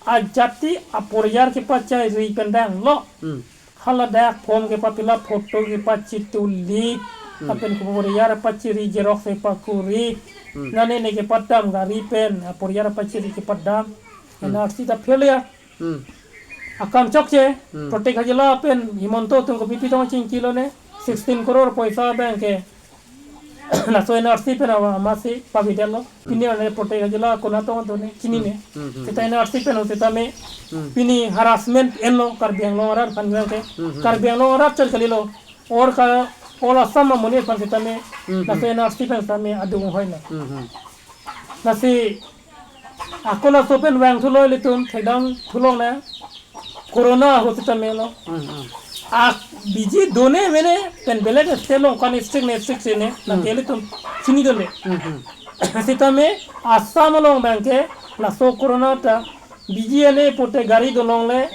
Ajati aporiyar kepachari pen danglo. Hmm. Haladak form kepa-fill up, photo kepachituli. Hmm. Lapen aporiyar pachiri xerox kepakuri. Hmm. Nane ne kepadam gari pen, aporiyar pachiri kepadam. Hmm. N R C ta failure. Hmm. Akam chokche, Hmm. Prateek Hajela pen Himanta atum kopi pi tong chingkilo ne, sixteen crore poisa abang ke. Laso N R C pen awa amatsi pavidetlo. Hmm. Pini ane Prateek Hajela konat tong atum ne, chinine. Hmm, hmm, hmm. Seta N R C pen sitame, Hmm. pini harassment enlo Karbi Anglong arat aphan abang ke. Hmm, hmm. Karbi Anglong arat chot kalilo. Or ka, all Assam amonit aphan sitame, Hmm, hmm. laso N R C pen sitame adung hoilo. Hmm, hmm. Lasi, ako laso pen vangthulo ilitum, thekdamthu longle, corona ahut sitame lo. Hmm, hmm. A biji done mene pen belek state along, Konkan district ne district si ne, Hmm. lake ilitum chinidunde. Hmm, hmm. Sitame Assam along abang ke laso corona ta biji ale pute gari dolongle,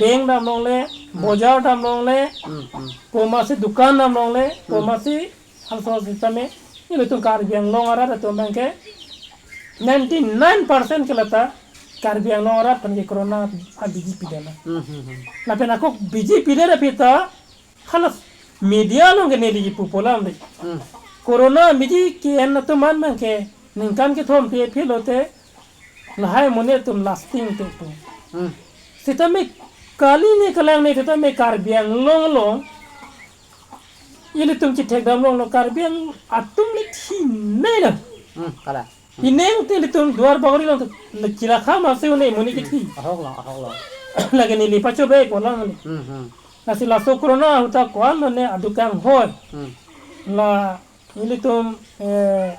bank damlongle, Hmm. bojar damlongle, Hmm, hmm. komatsi dukan damlongle, Hmm. komatsi halaso sitame, ilitum Karbi Anglong arat atum abang ke ninety-nine percent ke lata Karbi Anglong arat aphan ke corona abiji pidetlo. Hmm, hmm, hmm. Lapen ako biji pidet aphi ta halas media along ke neli pupo lam de. Hmm. Corona biji ke-en atum an abang ke ningkan kethom pi aphi lote lahai amonit atum lasting te pu. Hmm. Sitame kali ne kalang ne sitame Karbi Anglong along ilitum chithekdam longlo, Karbi Anglong atum le thi nai lo. Hmm, kalang. Ineng te ilitum Duar Bagori along te le chira kha masi une amonit kithi. Hmm. Ahok lo, ahok lo. Lake neli pachobe polang le. Hmm, hmm. Lasi laso corona ahut ta ko-an lo ne aduk kanghoi. Hmm. La ilitum, eh,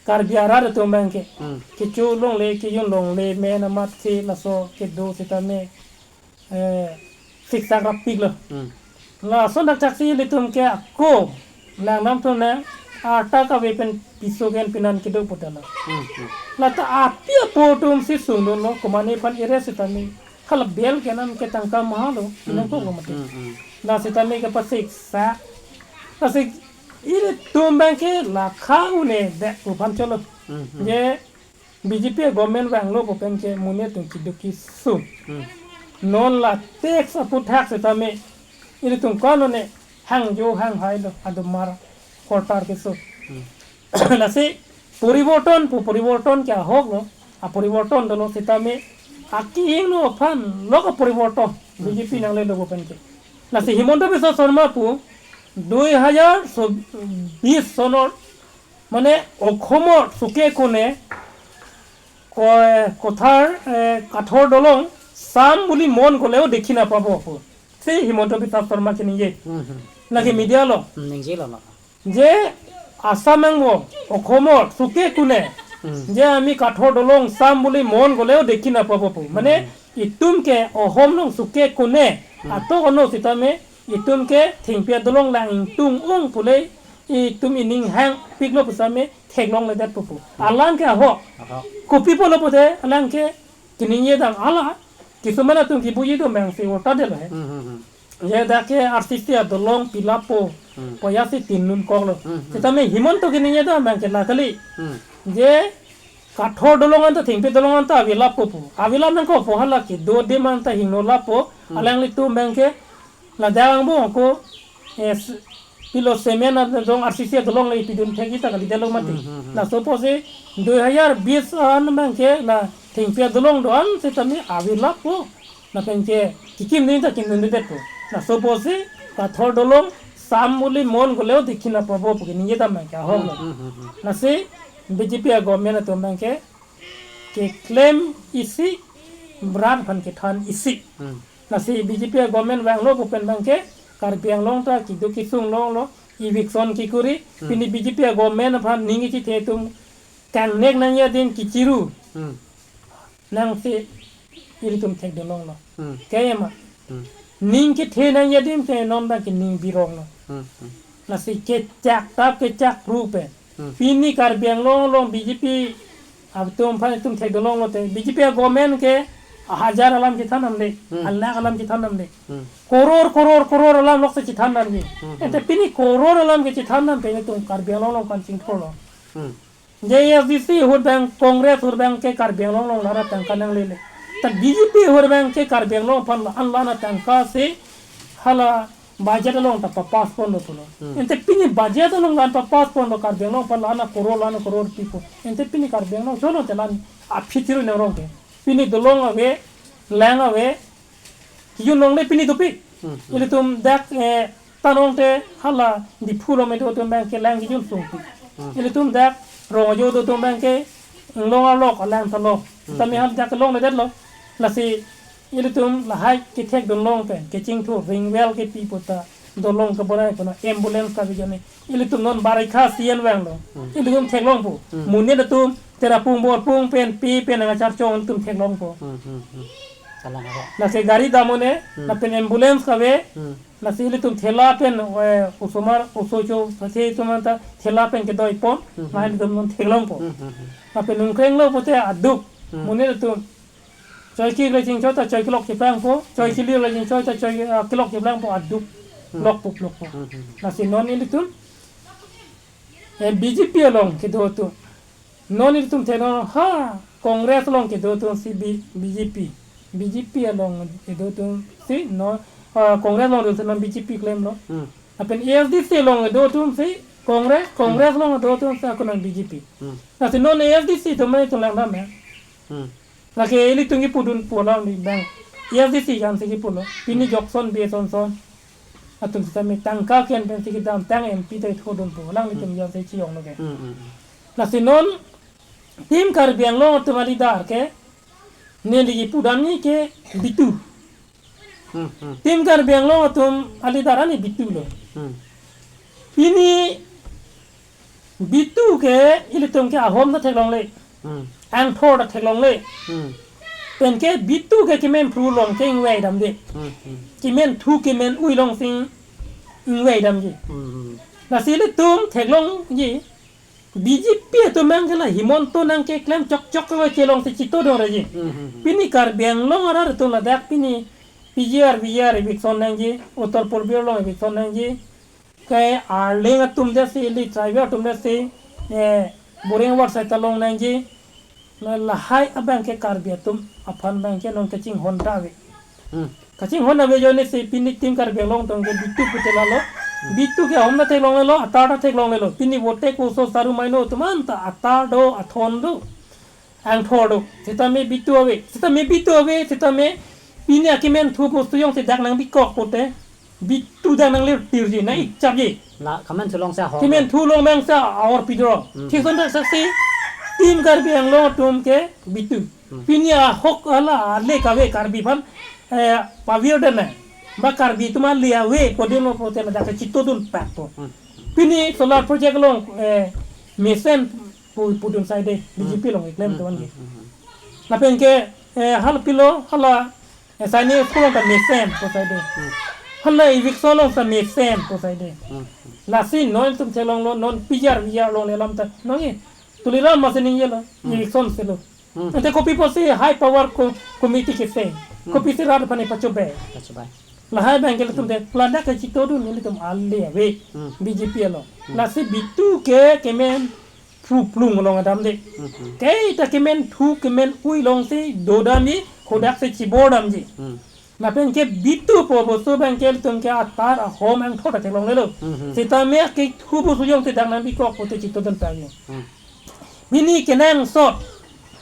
Karbi arat atum abang ke. Hmm. Kecho longle, kejun longle, men amat si laso kedo sitame, eh, siksak rapiklo. Hmm. Laso dak chaksi ilitum ke ako langdamthu ne arta kave pen piso ke-en pinan kedo putalo. Hmm, hmm. Lata api apo atum si sungdunlo, komatne aphan arrest sitame. Hala bail ke-enam ke tangka maha lo, Hmm, inang kok lo hmm, mati. Hmm, hmm. La sitame kepasiksa. Lasi ilitum abang ke lakha une det pu aphan cholo. Hmm, hmm. Je B J P government vanglo pu pen ke monit atum keduk kesung. Hmm. Non la tax aphuthak sitame ilitum ko-an lo ne hangjo hanghai lo adomar hortar keso. Hmm. Lasi poriborton pu poriborton ke ahok lo, aporiborton dolo sitame akehingno aphan lo kaporiborton Hmm. B J P nanglelo pu pen ke. Lasi Himanta Biswa Sarma pu dui hajar bis sonor mane Okhomor suke kone ko-, kothar, eh, kathor dolong sam buli mon goleo dekhi napabo pu. Si Himanta Biswa Sarma keningje. Hmm, hmm. Lake media along. Hmm, ningjelo lo. Je Assam angbong, Okhomor suke kone. Hmm. Je ami kathor dolong sam buli mon goleo dekhi napabo pu. Mane Hmm. itum ke ahom along suke kone. Hmm. Ato kono sitame itum ke thengpi adolong lang ingtung ung pule itum ining hangpiklo pusitame theklongledet pu pu. Hmm. Alang ke ahok. Ahok. Kopi pulo pute alang ke keningje dam ala. Kisuman atum kibuji do meng si vota delo he. Hmm, hmm, hmm. Je dak ke R C C adolong pilappo. Hmm. Poya si tinlun koklo. Hmm, hmm. Sitame Himanta keningje dam abang ke la kali. Hmm. Je kathor dolong anta thengpi dolong anta avilappo pu. Avilap nangkokpo hala kedo adim anta hingno lappo. Hmm. Alanglitum abang ke ladak angbong ako, eh, s-, pilo semen adolong R C C adolong le pidun thek ita kali delo mati. Hmm, hmm, hmm. Laso apotsi dui hajar bis an abang ke la thengpi adolong do-an sitame avilappo. Lapen ke kikim din ta kimdundedetpo. Laso apotsi kathor dolong sam buli mon goleo dekhi napabo pu keningje dam abang ke ahok lo. Hmm, hmm, hmm, hmm. Lasi B J P agovernment atum abang ke keklem isi, brat aphan kethan isi. Hmm. Lasi B J P agovernment vanglo pu pen abang ke Karbi Anglong ta keduk kesung longlo, eviction kekuri, Hmm. pini B J P agovernment aphan ning kechethe atum kangnek nangji adim kechiru. Hmm. Nangsi ilitum thekdun longlo. Hmm. Kaya ma. Hmm. Ning kethe nangji adim ke non abang ke ning bironglo. Hmm, hmm. Lasi kechak tap kechak pru pen. Hmm. Pini Karbi Anglong along B J P atum aphan itum thekdun longlo te. B J P a-government ke hajar alam chethan damde. Hmm. Alakh alam chethan damde. Hmm. Koror, koror, koror alam lok si chethan damji. Hmm. Ante pini koror alam ke chethan dam pen itum Karbi Anglong along kan chingthurlo. Hmm. J S D C ahut abang, Congress ahut abang ke Karbi Anglong along la-an atangka nanglele. Ta B J P ahut abang ke Karbi Anglong aphan la-an la-an atangka si hala budget along ta pa-pass ponlo pulo. Hmm. Ante pini budget along la-an pa-pass ponlo, Karbi Anglong aphan la-an akoror, la-an akoror pipo. Ante pini Karbi Anglong cholo te la-an aphi thiru nangrong ke. Pini dolong ave, lang ave, kejun longle pini dopik. Hmm, hmm. Ilitum dak, eh, Tangte hala Diphu along kedo atum abang ke lang kejun sungpik. Hmm. Ilitum dak Rong Ajo do atum abang ke inglong arlok alang talo. Hmm. Tame hal dak longledetlo. Lasi ilitum lahai kethekdun long pen kechingthur ring well kepi pu ta dolong kebonai kono, ambulance kave jone. Ilitum non barikha season vanglo. Hmm. Ilitum theklongpo. Hmm. Monit atum Terapung Borpung pen pi pen nangkacharchong ilitum theklongpo. Hmm, hmm, hmm. Kalang ako. Lasi gari dam un-e, Hmm. lapen ambulance kave, Hmm. lasi ilitum thela pen, eh, osomar, osocho, sase itum anta thela pen kedoi pon, Hmm, hmm. lahai ilitum non theklongpo. Hmm, hmm, hmm. Lapen nungkrenglo pute aduk, Hmm. monit atum choi kili chingchoi ta choi kelok cheplangpo, choi Hmm. kili chingchoi ta choi, ah, kelok cheplangpo aduk, Hmm. lokpo, lokpo. Hmm, hmm, hmm. Lasi non ilitum, eh, B J P along kedo atum. Non ilitum theklong ha Congress along kedo atum si B-, B J P. B J P along kedo atum si non, ah, Congress along kedo atum si non B J P klemlo. Hmm. Lapen A S D C along kedo atum si Congress, Congress Hmm. along kedo atum si ako non B J P. Hmm. Lasi non A S D C atum mane atum langdam ya. Hmm. Lake ilitum kepudun pu alam di bang. A S D C kan si kepulo. Pini Hmm. Jokson B S Johnson atum sitame tangka ke-en pen si kedam, tang M P ta ithodunpo. Alanglitum Hmm. A S D C along lo ke. Hmm, hmm, hmm. Lasi non Team Karbi Anglong atum a-leader ke, neli kepudamji ke Bitu. Hmm, hmm. Team Karbi Anglong atum a-leader ani Bitu lo. Hmm. Pini Bitu ke ilitum ke ahom ta theklongle. Hmm. Angthor ta theklongle. Hmm. Pen ke Bitu ke kemen phru along ke ingvai damde. Hmm, hmm. Kemen thu kemen ui along si ingvai damji. Hmm, hmm. Lasi ilitum theklongji B J P atum abang ke la Himanta nangkeklem chokchok kave chelong si chitodun reji. Hmm, hmm, hmm. Pini Karbi Anglong arat atum ladak pini P G R, V G R eviction nangji, Uttar Purbi along eviction nangji. Ke Arleng atum det si, ili tribal atum det si, eh, Boreng Ward side ta long nangji. La lahai abang ke Karbi atum aphan abang ke non kachinghon ta ave. Hmm. Kachinghon ave ajoine si pini Team Karbi Anglong atum ke Bitu pute lalo. Hmm. Bitu ke ahom ta theklonglelo, atar ta theklonglelo. Pini vote ke oso saru maino atum anta atar do, athon do, angthor do. Sitame Bitu ave, sitame Bitu ave, sitame pini akemen thu bostu jongsi dak nangbikok pute Bitu dak nanglir tirji, nang Hmm. ikchapji. La kemen thu along si ahor. Kemen thu along abang si ahor pidro. Hmm. Thik ason thakthak si Team Karbi Anglong atum ke Bitu. Hmm. Pini ahok hala ale kave Karbi aphan, eh, pavir dana. Ba Karbi atum ale ave pudunlo pute ladak kachitodun pakpo. Hmm. Pini solar project along, eh, mesen pu-, pudun side, Hmm. B J P along keklem Hmm, atum an ke. Hmm, hmm, hmm. Lapen ke, eh, hala pilo, hala, eh, Sainik school along ta mesen pu side. Hmm. Hala eviction along ta mesen pu side. Hmm, hmm. Lasi non itum theklonglo, non P G R, V G R alongle alam ta. Non ke, Tuliram masi ningjelo, Hmm. eviction silo. Hmm. Ante kopi pusi high power co-, committee kese. Hmm. Kopisi rat aphan pachobei. Pachobei. Lahai abang ke ilitum Hmm. te, ladak kachitodun ilitum ale ave. Hmm. B J P along. Hmm. Lasi Bitu ke kemen phu plung along damde. Hmm, hmm. Ke ta kemen thu kemen ui along si dodamji, hadak si chibordamji. Hmm. Lapen ke Bitu pu bostu abang ke ilitum ke atar ahom angthor ta theklonglelo. Hmm, hmm. Sitame ke thu bostu jongsi dak nangbikok pute chitodun pakji. Hmm. Pini kenangsot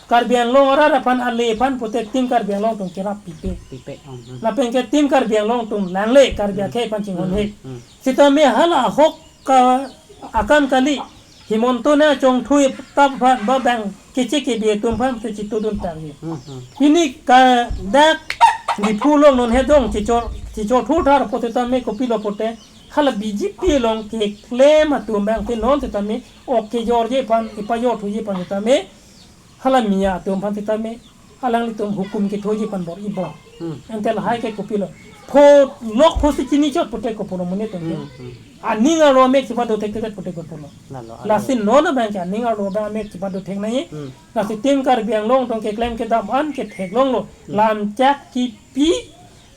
Karbi Anglong arat aphan ale aphan pute Team Karbi Anglong atum kerap pipe. Pipe, hmm, hmm. Lapen ke Team Karbi Anglong atum langle Karbi Hmm. akhei aphan chinghon Hmm, he. hmm. Sitame hala ahok ka akam kali Himanta nangchongthui tap aphan ba bang keche kebi atum aphan pute chitodun pakji. Hmm, hmm. Pini ke dak Diphu along non hedong chichor, chichorthu thar pute tame kopilo pute hala B J P along keklem atum abang ke non sitame ok kejorji aphan, ipajorthuji aphan sitame hala Miya atum aphan sitame alanglitum hukum kethoji aphan bor-ibom. Hmm. Ante lahai ke kopilo. Pho lok pho si chini chot pute kopulo monit atum ke. Hmm, hmm. Aning arlo amek chepado thekthedet pute kopulo. Lalo, lasi alo. Non abang ke aning arlo abang amek chepado thek nangji. Hmm. Lasi Team Karbi Anglong atum keklem kedam an ke theklonglo. Hmm. Lamchak kipi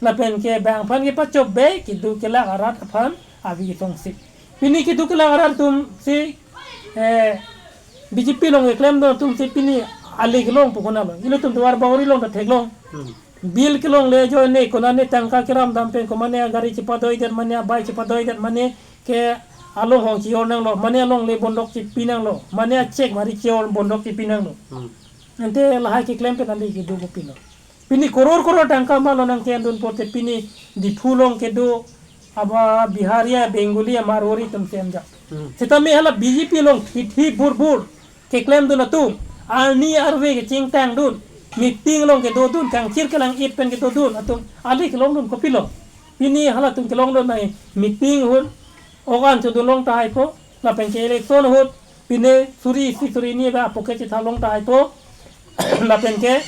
lapen ke bang aphan kepachobei kedo kelak arat aphan avi song si. Pini kedo kelak arat atum si, eh, B J P along keklem do atum si pini ale kelong pu konatlo. Ilitum Duar Bagori along ta theklong. Hmm. Bill kelongle ajoine konane tangka keram dam pen ko mane agari chepadoidet mane abike chepadoidet mane ke along hong chi-or nanglo mane alongle bondok chipi nanglo mane achek mari chi-or bondok chipi nanglo. Hmm. Ante lahai keklem pen ale kedo kopilo. Pini koror koror tangka malo nangke-endun pote pini Diphu along kedo aba Bihari a Bengali a Marwari atum si enjak. Hmm. Sitame hala B J P along thithi burbur keklemdun atum, arni arve kechingtangdun, meeting along kedodun, kangchir kelang-it pen kedodun atum, ale kelongdun kopilo. Pini halatum kelongdun nai meeting ahut, organ chodun long tahai po, lapen ke election ahut, pine suri isi suri ni ba pocket chethap long tahai po, lapen ke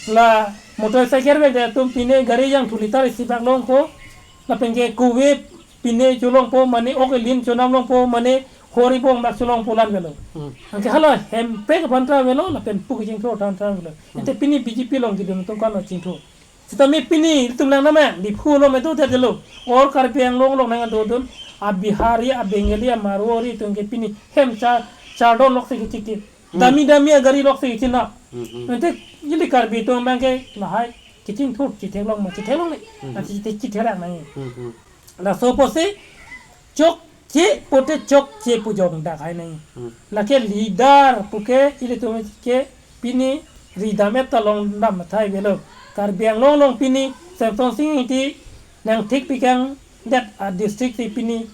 la motorcycle bag de atum pine gari jangthu litre isi bak long po, lapen ke kuwe pine cholong po mane ok elin chonam long po mane hori bong dak cholong po lan velo. Hmm. Anke hala Hemprek aphan ta velo lapen pu kechingthur than than velo. Hmm. Ante pini B J P along kedun atum kan chingthur. Sitame pini itum lang nama Diphu along me do det lo. Or Karbi Anglong along nangdodun a Bihari a Bengali a Marwari atum ke pini hem cha chardon lok si kechikti. Hmm. Dami dami agari lok si kechina. Hmm, hmm. Ante ili Karbi atum abang ke lahai kechingthur chitheklong ma chitheklong ni. Hmm. Lasi chithe chitherak nangji. Hmm, hmm. Laso apotsi chokche pote chokche pu jong dak hai nangji. Hmm. Lake leader puke ilitum ke pini ridam et ta longdam athai velo. Karbi Anglong along pini Semsonsing Ingti nangthik pikangdet a district si pini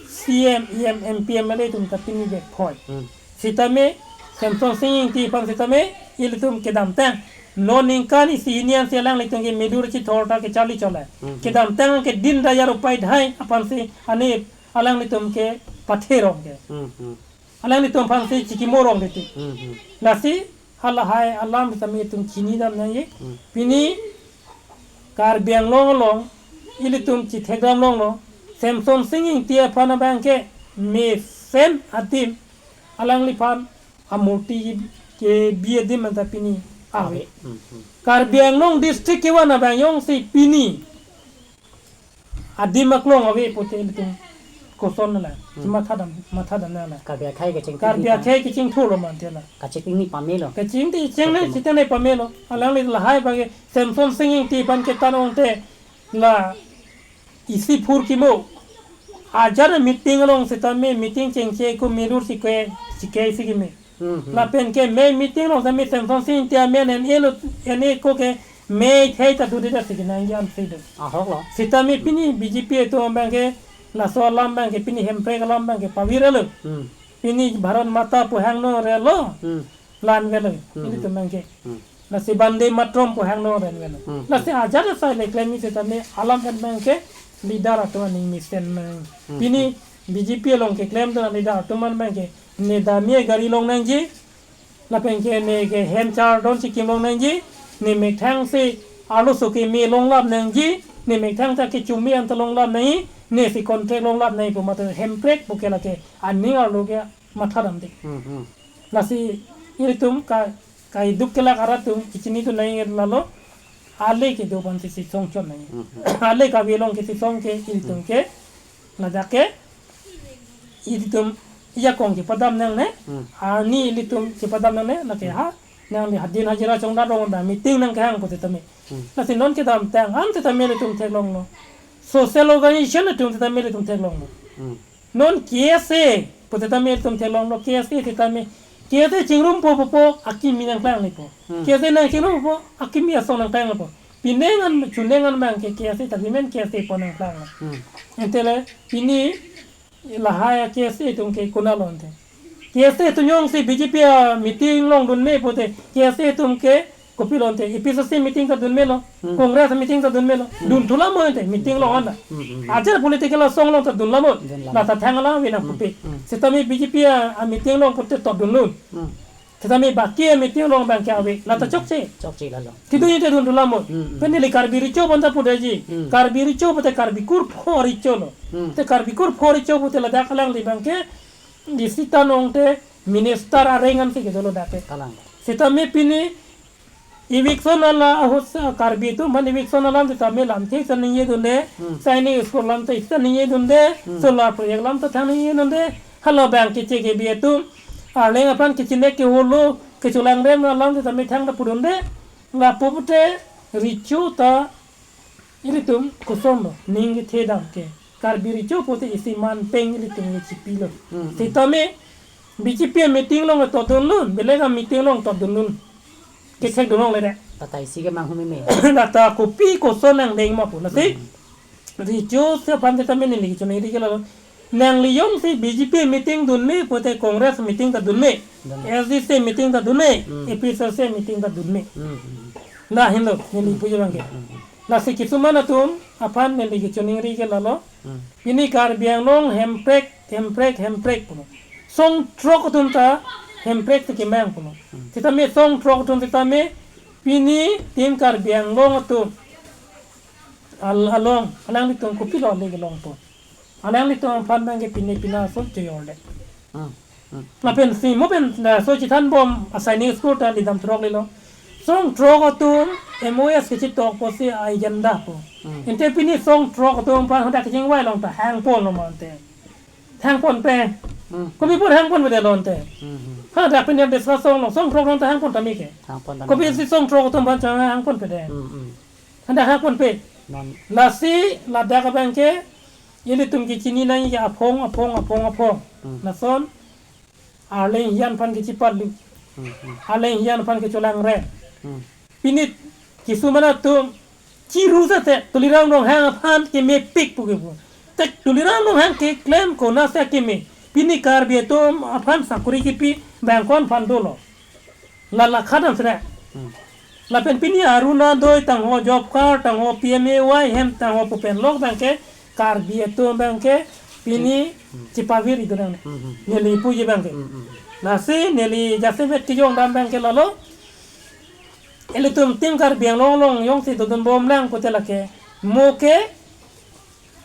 C M, E M, M P, M L A atum ta pini vekphoi. Hmm. Sitame Semsonsing Ingti aphan sitame ilitum kedamtang. Non ningkan isi hini ansi alanglitum ke medur chithor ta kecharli chole. Hmm. Kedamtang ke Deen Dayal Upadhyay aphansi ani alanglitum ke pathe rong ke. Hmm, hmm. Alanglitum aphansi chikimo rong deti. Hmm, hmm. Lasi halahai alam sitame itum chinidam nangji. Hmm. Pini Karbi Anglong along ilitum chithekdam longlo. Semsonsing Ingti aphan abang ke mesen adim alangliphan amurti kebi adim anta pini ave. Ave. Hmm, hmm. Karbi Anglong district kevan abang jongsi pini adim aklong ave pote ilitum koson la. Hmm. Mathadam, mathadam la. Karbi akhei kecheng Karbi tingni akhei kechingthurlo mante la. Kachingni pamelo. Kachingni chengne Kachingni. Chitengne pamelo. Alangli lahai abang ke Semsonsing Ingti aphan ketan ongte la isi phur kimo. Ajat meeting along sitame meeting chengche ko medur si ke si ke si kime. Hmm, hmm. Lapen ke mei meeting along sitame Semsonsing Ingti amen en elo en e ko ke mei thei ta dudi da si kenangji an si do. Ahok lo. Sitame pini B J P atum abang ke laso alam abang ke pini Hemprek alam abang ke pavir elo. Hmm. Pini Bharat Mata pu hangno relo. Hmm. Lan velo. Hmm. Ilitum abang ke. Hmm. Lasi Vande Mataram pu hangno ren velo. Hmm. Lasi ajat asai le klem sitame alam kan abang ke leader atum aning mesen nang. Hmm. Pini B J P along keklemdun leader atum an abang ke ne dami gari long nangji. Lapen ke ne ke hem chardon chikim long nangji. Ne methang si arloso keme longlap nangji. Ne methang ta kechumi anta longlap nangji. Ne si contract longlap nangji pu mate Hemprek puke lake aning arlo ke mathadam de. Hmm, hmm. Lasi ilitum ka, kaiduk kelak arat atum kechinidun nangji lalo. Ale kedo aphansi si song chot nangji. Hmm, hmm. Ale kave along ke si song ke ilitum ke. Ladak ke ilitum ajakong chepadam nangne. Hmm. Arni ilitum chepadam nangne. Lake ha nangli hadin hajira chongdat rong da meeting nangkehang pu sitame. Hmm. Lasi non kedamtang an sitame ilitum theklonglo. Social organization atum sitame ilitum theklonglo. Hmm. Non K S A pu sitame ilitum theklonglo, K S A sitame, K S A chingrumpo pu po akimi nangklang lipo. Hmm. K S A nangchingrumpo akimi asong nangklang lipo. Pinengan chunengan abang ke K S A ta pimen K S A po nangklang. Hmm. Ante le pini lahai K S A atum ke konatlo ante. K S A atum jongsi B J P a meeting longdun me pote K S A atum ke kopilo ante, A P C C meeting ta dun melo, Hmm. Congress meeting ta dun melo, Hmm. Dun thu lamo ante, meeting along anta. Hmm, hmm, hmm. Ajat political asong along ta dun lamo, Dun lamo. Lata thang alam ave nang Hmm, pupe. Hmm. Sitame B J P a, a meeting along pote to dunlun. Hmm. Sitame baki meeting along abangke ave. Lata Hmm. chokche. Chokche lalo. Kedun te dun thu lamon. Hmm, hmm. Pen neli Karbi Recho pu anta pudetji. Hmm. Karbi Recho pute Karbi kurpho recho lo. Hmm. Te Karbi kurpho recho pute ladak alangli abangke isi ta nong te minister areng ansi kedo lo dak ke. Kalang. Sitame pini eviction ala ahut sa Karbi atum aphan eviction alam sitame lamthe ta ningje dunde. Hmm. Sainik school lam ta isi ta ningje dunde. Hmm. Solar project lam ta thang ningje dunde. Hala abangke che ke bi atum arleng aphan kechine keholo kecholangrem alam sitame thang ta pudunde. Lapu pute Recho ta ilitum koson lo, ning kethe dam ke. Karbi Recho pute isi man peng ilitum ke chipilo. Hmm, hmm. Sitame B J P meeting along to dunlun, belek ameeting along to dunlun. Kethek dun longle de. Patai si ke manghumeme. Lata kopi koson nangdeng ma pu. Lasi Hmm. Recho si aphan sitame neli kechoningri ke lalo. Nangli jongsi B J P meeting dunme pute Congress meeting ta dunme. Dunme. S D C meeting ta dunme. Hmm. A P H L C meeting ta dunme. Hmm, hmm. Lahenlo, neli Hmm. puji abangke. Hmm, hmm. Lasi kisuman atum aphan neli kechoningri ke lalo. Hmm. Pini Karbi Anglong hemprek, hemprek, hemprek pulo. Song throk atum ta hemprek si kemang pulo. Hmm. Sitame song throk atum sitame pini tim Karbi Anglong atum al-, along, alanglitum kopilo le kelong pu. Alanglitum aphan abangke pine pina so chojor le. Hmm. Hmm. Lapen si mo pen, eh, so chethanbom asainik school ta lidam throk lelo. Song throk atum M O S kechitok pusi agenda pu. Hmm. Ante pini song throk atum aphan hadak kechingvai along ta hangpon lo ma ante. Hangponpe. Hmm. Kopi apot hangponpedet lo ante. Hmm, hmm. Hadak pini discuss along song throk atum ta hangpon tame ke. Hangpon tame. Kopisi song throk atum aphan chang hangponpedet. Hmm, hmm. Hadak hangponpe. Non. Lasi ladak abangke ilitum kechini nangji aphong, aphong, aphong, aphong. Hmm. Lason arleng hijan aphan kechipatlu. Hmm, hmm. Arleng hijan aphan kecholangrem. Hmm. Pini kisuman atum chiru sate Tuliram Ronghang aphan kemepik pu kepu. Te Tuliram Ronghang keklem konatsi keme. Pini Karbi atum aphan sakori kipi abang ko-an aphan dolo. La la khadam sre. Hmm. Lapen pini Orunodoi tangho, job card tangho, P M A Y hem tangho pu pen lok abangke Karbi atum abangke pini Hmm. chipavir itu nang. Hmm, hmm. Neli puji abangke. Hmm, hmm. Lasi neli jasemet kejong dam abangke lalo. Ilitum tim Karbi Anglong along jongsi dodunbom lang pute lake. Mo ke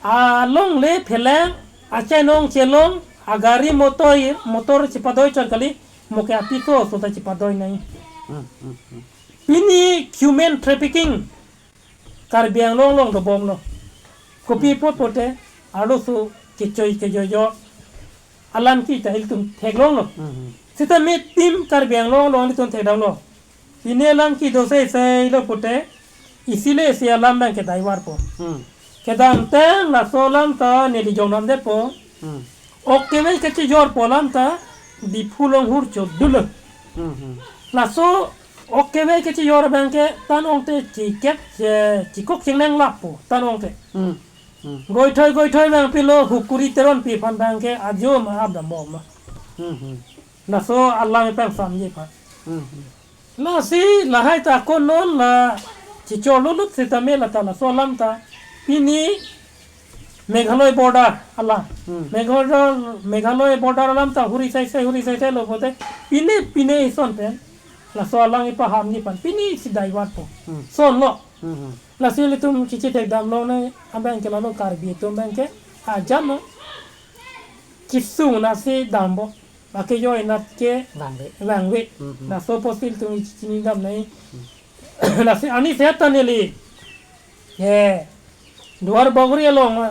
alongle phelang, achainong chelong, agari motor, motor chipadoi chot kali, mo ke apiso so ta chipadoi nai. Hmm, hmm, hmm. Pini human trafficking Karbi Anglong along dobomlo. Kopi apot pute, arloso kechoi kejojo alam kita ilitum theklonglo. Hmm, hmm. Sitame tim Karbi Anglong along ilitum thekdamlo. Pini alam kedo sei sei lo pute, isi le isi alam abangke daivar po. Hmm. Kedamtang laso alam ta neli jongdamdet po. Hmm. Ok kevei kachijor pu alam ta Diphu along hur chodunlo. Hmm, hmm. Laso ok kevei kachijor abangke tan ongte chikep che-, chikok chingnang lap po tan ongte. Hmm. Hmm. Goithoi goithoi abang pilo Hukuri Teronpi aphan abangke ajo ma ap dambom ma. Hmm, hmm. Laso alam ipang samji aphan. Hmm, hmm. Lasi lahai ta konon la chichor lulut sitame lata laso alam ta pini Meghalaya border alam. Hmm. Meghalaya, Meghalaya border alam ta huri sai sai, huri sai sai lo pute pine pine ison pen laso alam ipahamji aphan pine si daivar po. Hmm. Sonlo. Hmm, hmm. Lasi ilitum chichi thekdamlonang abangke lalo Karbi atum abangke ajam lo. Kisung nasi dampo. Baki joi nat ke vangve. Vangve. Mhm. Laso apotsi ilitum chinidam nai. Mhm. Lasi ani sehat ta neli. Eh, Duar Bagori along,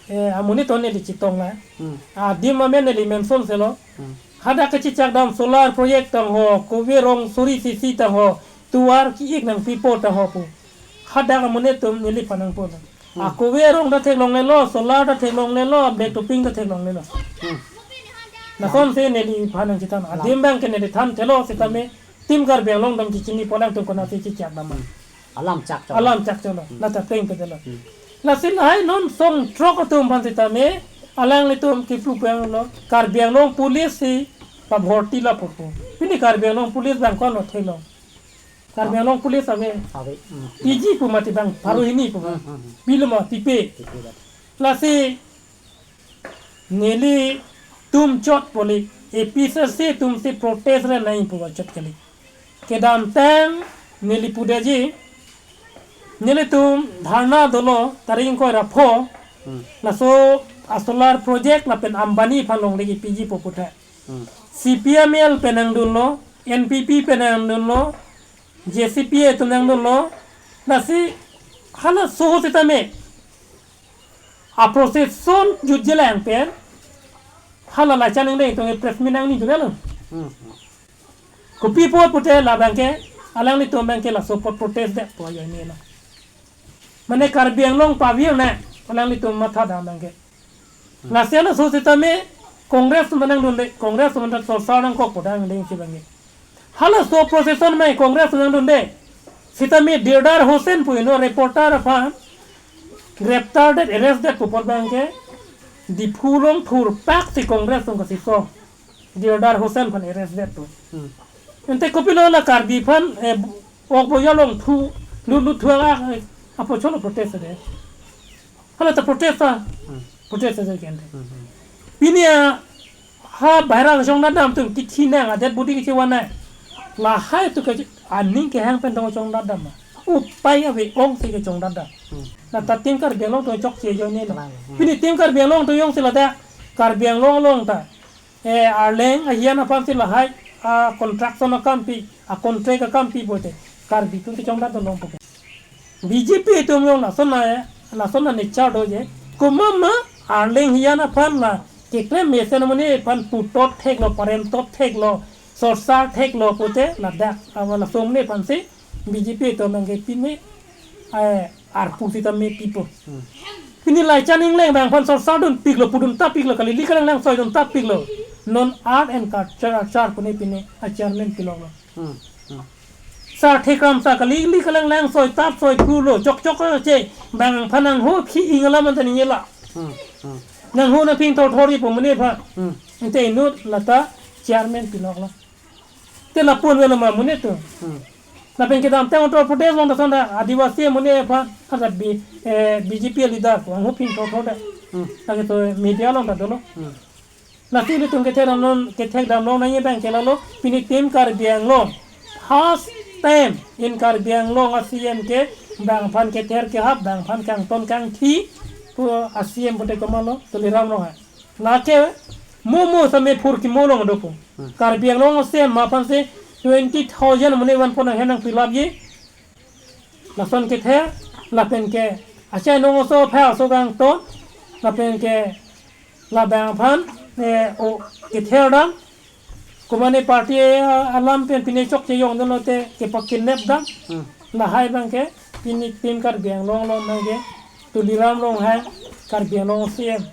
eh, amonit to neli chetong nai. Mhm. Adim amen neli mention selo. Mhm. Hadak kachechak dam solar project tangho, kove rong suri sisi tangho, tovar ki-ik nangpipo tangho pu. Hadak amonit atum neliphan nangpo. Hmm. Akove rong ta theklonglelo, solar ta theklonglelo, black topping ta theklonglelo. Hmm. Lason si neliphan nangchethan. Lam. Adim abangke neli thanthelo sitame, hmm, tim Karbi Anglong atum chechini po alangtum konatsi chechak dam. Hmm. Alam chak cholo. Alam chak cholo. Hmm. Lata plengpedetlo. Hmm. Lasi lahai non song throk atum aphan sitame, alanglitum kipu panglo, Karbi Anglong police si pabhorti lapu pu. Pini Karbi Anglong police abang ko-an lo theklong. Karbi Anglong police ave. Ave. Hmm. P G pu mati abang, pharo hini pu abang. Hmm, hmm, hmm. Pilo ma, pipe. Pipe abang. Lasi nelitum chot poli. A P C C atum si protest re nai pu achot kali. Kedamtang neli pudeji, nelitum dharna dolo tarik ingkoi ra pho, Hmm. laso a solar project lapen Ambani aphan longle kepiji pu puthot. Hmm. C P I M L pen nangdunlo, N P P pen nangdunlo, J C P atum nangdunlo, lasi halaso ahut sitame a procession jutjelang pen hala Laichan Engleng atum press meet nangning tu lo. Hmm. Kopi apot pute labang ke, alanglitum abang ke laso apot protest det pu ajoine lo. Mane Karbi Anglong pavir ne, alanglitum matha dam abang ke. Lasi halaso sitame Congress atum nangdunde, Congress atum ta sorsar nangkok pu dam ding si abang ke. Halaso procession mai Congress atum nangdunde. Sitame Dirdar Hussain pu ino reporter aphan greptar det, arrest det pu apot abang ke Diphu along thurpak si Congress atum kasiso Dirdar Hussain aphan arrest det pu. Hmm. Ante kopilo la Karbi aphan, eh, ok boya along thu, lut lut thu a, eh, apo cholo protest de. Hala ta protest a. Hmm. Protest a kente. Hmm, hmm. Pini a ha bahira kachongdat dam atum kithi nang, adet budi kithi wan nang. Lahai tu ke aning kehang pen tong chongdat dam. Upai ave-ong si kachongdat dam. Hmm. Lata Team Karbi Anglong atum chokche ajoine lo. Kalang. Hmm. Pini Team Karbi Anglong atum jongsi lata Karbi Anglong along ta, eh, Arleng ahijan aphan si lahai a construction akam pi, a contract akam pi pute Karbi atum si chongdat dam long puke. B J P atum along lason a, lason a nature doji. Komat ma Arleng ahijan aphan la keklem mesen amonit aphan putot theklo, paremtot theklo, sorsar theklo pute ladak, awa laso amonit aphan si B J P atum abang ke pini, eh, arpu sitame pipo. Hmm. Pini Laichan Engleng abang aphan sorsar dunpiklo, pudun tapiklo, kali ili kalang langsoi dun tapiklo. Non Art and Culture, Culture pune pini a chairman piloklo. Hmm, hmm. Sar thekram sa kali ili kalang langsoi tap soi pulo, chok chok che, abang aphan nangho aphi ing alam anta ningje la. Hmm, hmm. Nangho nangphi thorthor ji pu amonit aphan. Hmm. Ante inut lata chairman piloklo. Te lapu-an avelo ma amonit atum. Hmm. Lapen kedamtang Uttar Pradesh along ta sanda Adivasi amonit aphan, asa B-, eh, B J P leader pu, nangho aphi thorthor det. Hmm. Lake to media along ta dolo. Hmm. Lasi ilitum kethekdam long, kethekdam long nangji abang ke lalo, pini Team Karbi Anglong. First time in Karbi Anglong a C M ke abang aphan kether kehap, abang aphan kangton kangthi pu a C M pute komatlo, Tuliram Ronghang. Lake mo mo sitame phurkimo along dopo. Hmm. Karbi Anglong a C M aphan si twenty thousand amonit vanpo nanghe nang pilap ji. Lason kether, lapen ke achai nong oso phai oso kangton, lapen ke labang aphan, eh, o kether dam, komane party, eh, alam pen pine chokche jongdunlo te kepa kidnap dam. Hmm. Lahai abang ke pini Team Karbi Anglong along abang ke Tuliram Ronghang Karbi Anglong C M.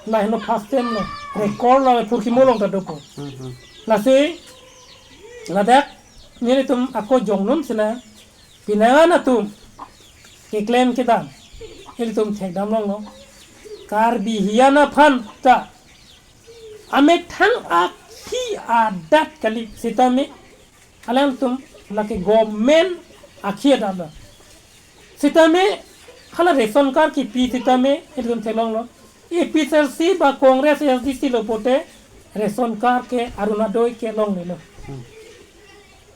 Lahelo first time lo. Record lo phurkimo along ta dopo. Hmm, hmm. Lasi ladak nelitum ako jongnun sina pinangan atum keklem kedam ilitum thekdam longlo. Karbi ahijan aphan ta amethang akhi adat kali sitame alangtum lake government akhi adat lo. Sitame hala ration card kipi sitame ilitum theklonglo. A P H L C ba Congress A S D C lo pute ration card ke Orunodoi ke longlelo. Hmm.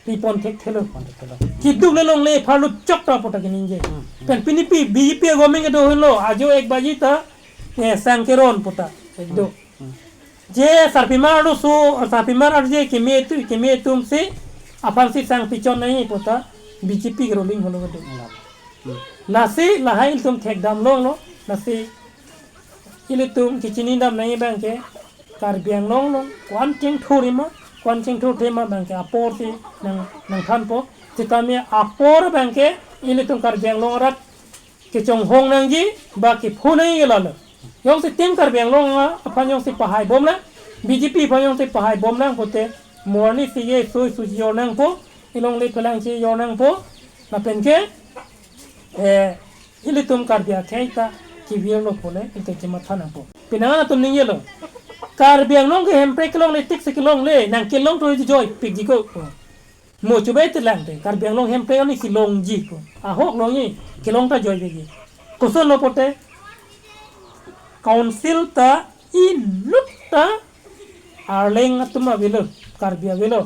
Pipon thekthelo. Pipon thekthelo. Kiduk le longle pharlu chok ta pu ta keningje. Hmm, hmm. Pen pini pi B J P government kedo henlo ajo ek baji ta, eh, sang keron pu ta. Ekdo. Hmm, hmm. Je sarpimar arloso, sarpimar arje keme tu, keme atum si aphan si sang pichon nangji pu ta B J P ruling holo kedo. Hmm. Lasi lahai ilitum thekdam longlo, lasi ilitum kechinidam nangji abang ke Karbi Anglong along ko-an chingthur ma, ko-an chingthurthe ma abang ke apor si nang, nangthanpo. Sitame apor abang ke ilitum Karbi Anglong arat kechonghong nangji ba kepho nangji ke lalo. Jongsi Team Karbi Anglong aphan jongsi pahai bomlang, B J P aphan jongsi pahai bomlang pute morni si ye soi suji jor nangpo, ilongle phelangsi jor nangpo, lapen ke, eh, ilitum Karbi akhei ta kevirlo pule ilitum chematha nangpo. Pinangan atum ningjelo. Karbi Anglong ke Hemprek kelongle tik si kelongle, nang kelong to joipikji ko. Mo chubai telang te, Karbi Anglong Hemprek ani si longji ko. Ahok longji, kelong ta joipikji. Kosonlo pute, council ta inut ta Arleng atum avelo, Karbi avelo.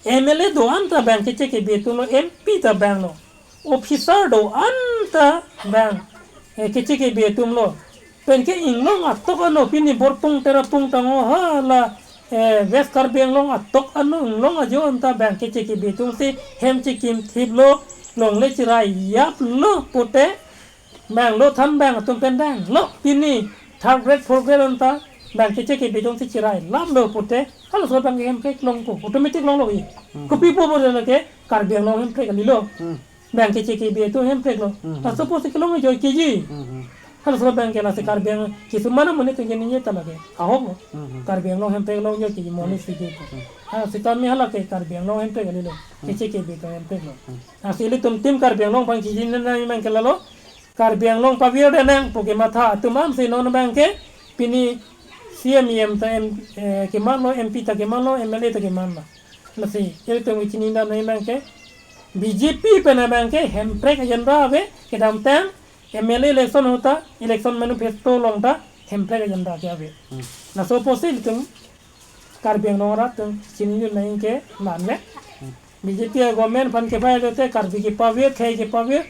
M L A do-an ta bang keche kebi atumlo, M P ta banglo. Officer do-an ta bang, eh, keche kebi atumlo. Penke inglong atok ano pini Borpung Terapung tangho hala, eh, West Karbi Anglong atok ano inglong ajo anta bang keche kebi atum si hem chekimthiplo, longle cherai yaplo pute, banglo than bang atum pen danglo pini third grade, fourth grade anta bang keche kebi atum si cherai laplo pute, halaso bang ke Hemprek longpo, automatic longlo hi. Hmm. Kopi pupo lake Karbi Anglong Hemprek kalilo. Hmm. Bang keche kebi atum Hemprek lo. Hmm. Laso pusi kelong ajoike ji. Hmm. Halaso bang ke lasi Karbi Anglong kisuman amonit atum ke ningje ta lake ahok lo. Hmm. Karbi Anglong Hemprek long ajoike ji monit si ke. Hmm. Ha, sitame halake Karbi Anglong Hemprek kalilo. Hmm. Keche kebi atum Hemprek lo. Hmm. Lasi ilitum Team Karbi Anglong bang kiji nang bang ke lalo, Karbi Anglong pavir denang pu kematha atum am si non bang ke pini C M, E M ta M, eh, kemanlo, M P ta kemanlo, M L A ta kemanlo. Lasi ilitum kechini dam nang bang ke B J P pen abang ke Hemprek agenda ave, kedamtang M L A election ahut ta election manifesto along ta Hemprek agenda ke ave. Hmm. Laso pusi ilitum Karbi Anglong arat atum chinidun nang ke la-an ave. Hmm. B J P government aphan kepai lote Karbi kepavir, khei kepavir,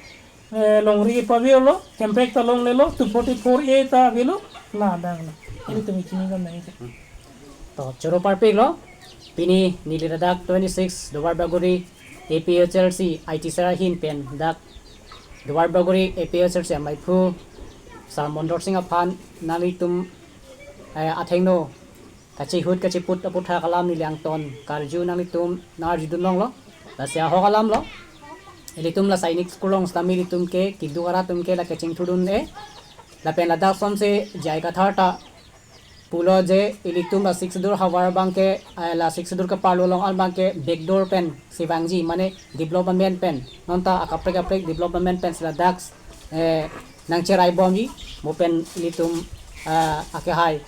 eh, longri kepavirlo, Hemprek ta longlelo, two forty-four A ta avelo, la danglo. Ilitum chinidam nang ke. To, choro parpiklo, pini neli ladak twenty-six Duarbagori A P H L C I T sera ahin pen dak Duarbagori A P H L C amaiphu Sir Mondor Singh aphan nanglitum, eh, athengno kachihut kachiput aputhak alam neli angton karju nanglitum nangarjudun longlo. Lasi ahok alamlo. Ilitum la Sainik School along sitame ilitum ke keduk arat atum ke la kechingthudun-e. Lapen ladak somse J I Kathar ta pulo je ilitum la Sixth Schedule havar abang ke, eh, la Sixth Schedule kaparlo along abang ke backdoor pen si vangji, mane development pen, non ta akaprek kaprek development pen si ladak, eh, nangcherai bomji, mo pen ilitum, eh, akehai,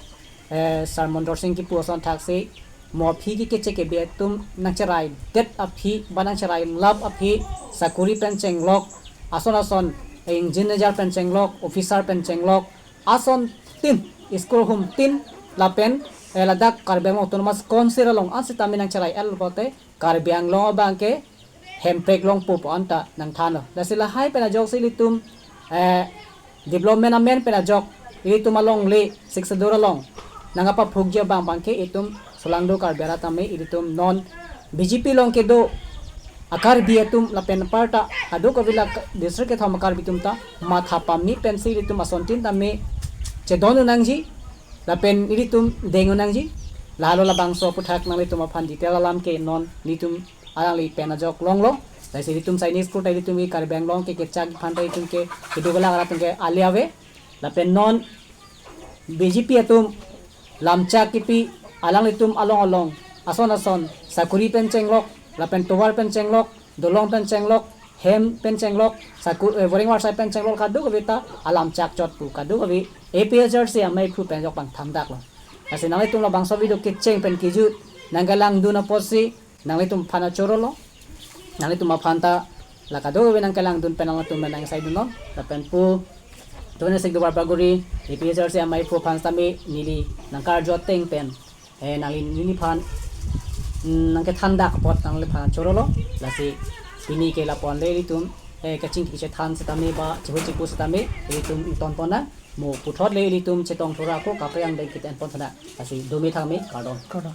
eh, Sir Mondor Singh kipu ason thaksi, mo aphi ke keche kebi atum nangcheraidet aphi, ba nangcherailap aphi, sakuri pen chenglok, ason ason, eh, engineer pen chenglok, officer pen chenglok, asontin, school humtin, lapen, eh, ladak Karbi Anglong Autonomous Council along an sitame nangcherai-el pote, Karbi Anglong abang ke Hemprek longpo pu anta nangthanlo. Lasi lahai pen ajoksi ilitum, eh, development amen pen ajok ilitum alongle Sixth Schedule along nangkapaphukji abang abang ke itum solangdo Karbi arat tame ilitum non B J P along kedo a-Karbi atum lapen aparta kadokave la district kethom a-Karbi atum ta matha pame pensi ilitum asontin tame chedon-un nangji lapen ilitum deng-un nangji. Lahelo labangso aputhak nanglitum aphan detail alam ke non nelitum alangli pen ajok longlo. Lasi ilitum Sainik School ta ilitum ke Karbi Anglong ke kechak aphan ta itum ke keduk arat atum ke ale ave. Lapen non B J P atum lamchak kipi alanglitum along along ason ason sakuri pen chenglok, lapen tovar pen chenglok, dolong pen chenglok, hem pen chenglok, saku, eh, boring warsai pen chenglok, kadokave ta alamchak chot pu, kadokave A P H L C amaiphu pen jok bang thandaklo. Lasi nanglitum labangso video kecheng pen kejut nangkelangdun apotsi nanglitum aphan chorolo. Nanglitum aphan ta la kadokave nangkelangdun pen nanglitum pen nangsaidunlo. Lapen pu twenty-six Duarbagori A P H L C amaiphu aphan sitame neli nangkarju ateng pen, eh, nangli neliphan, mm, nangkethandak apot nangliphan chorolo. Lasi pini ke lapu-an le ilitum, eh, kachingki kachethan sitame ba chihut chipu sitame ilitum ingtonpon nang, mo puthot le ilitum chetong thura ko kaprek angdeng keten pon thana. Lasi dome thangme, kardom. Kardom.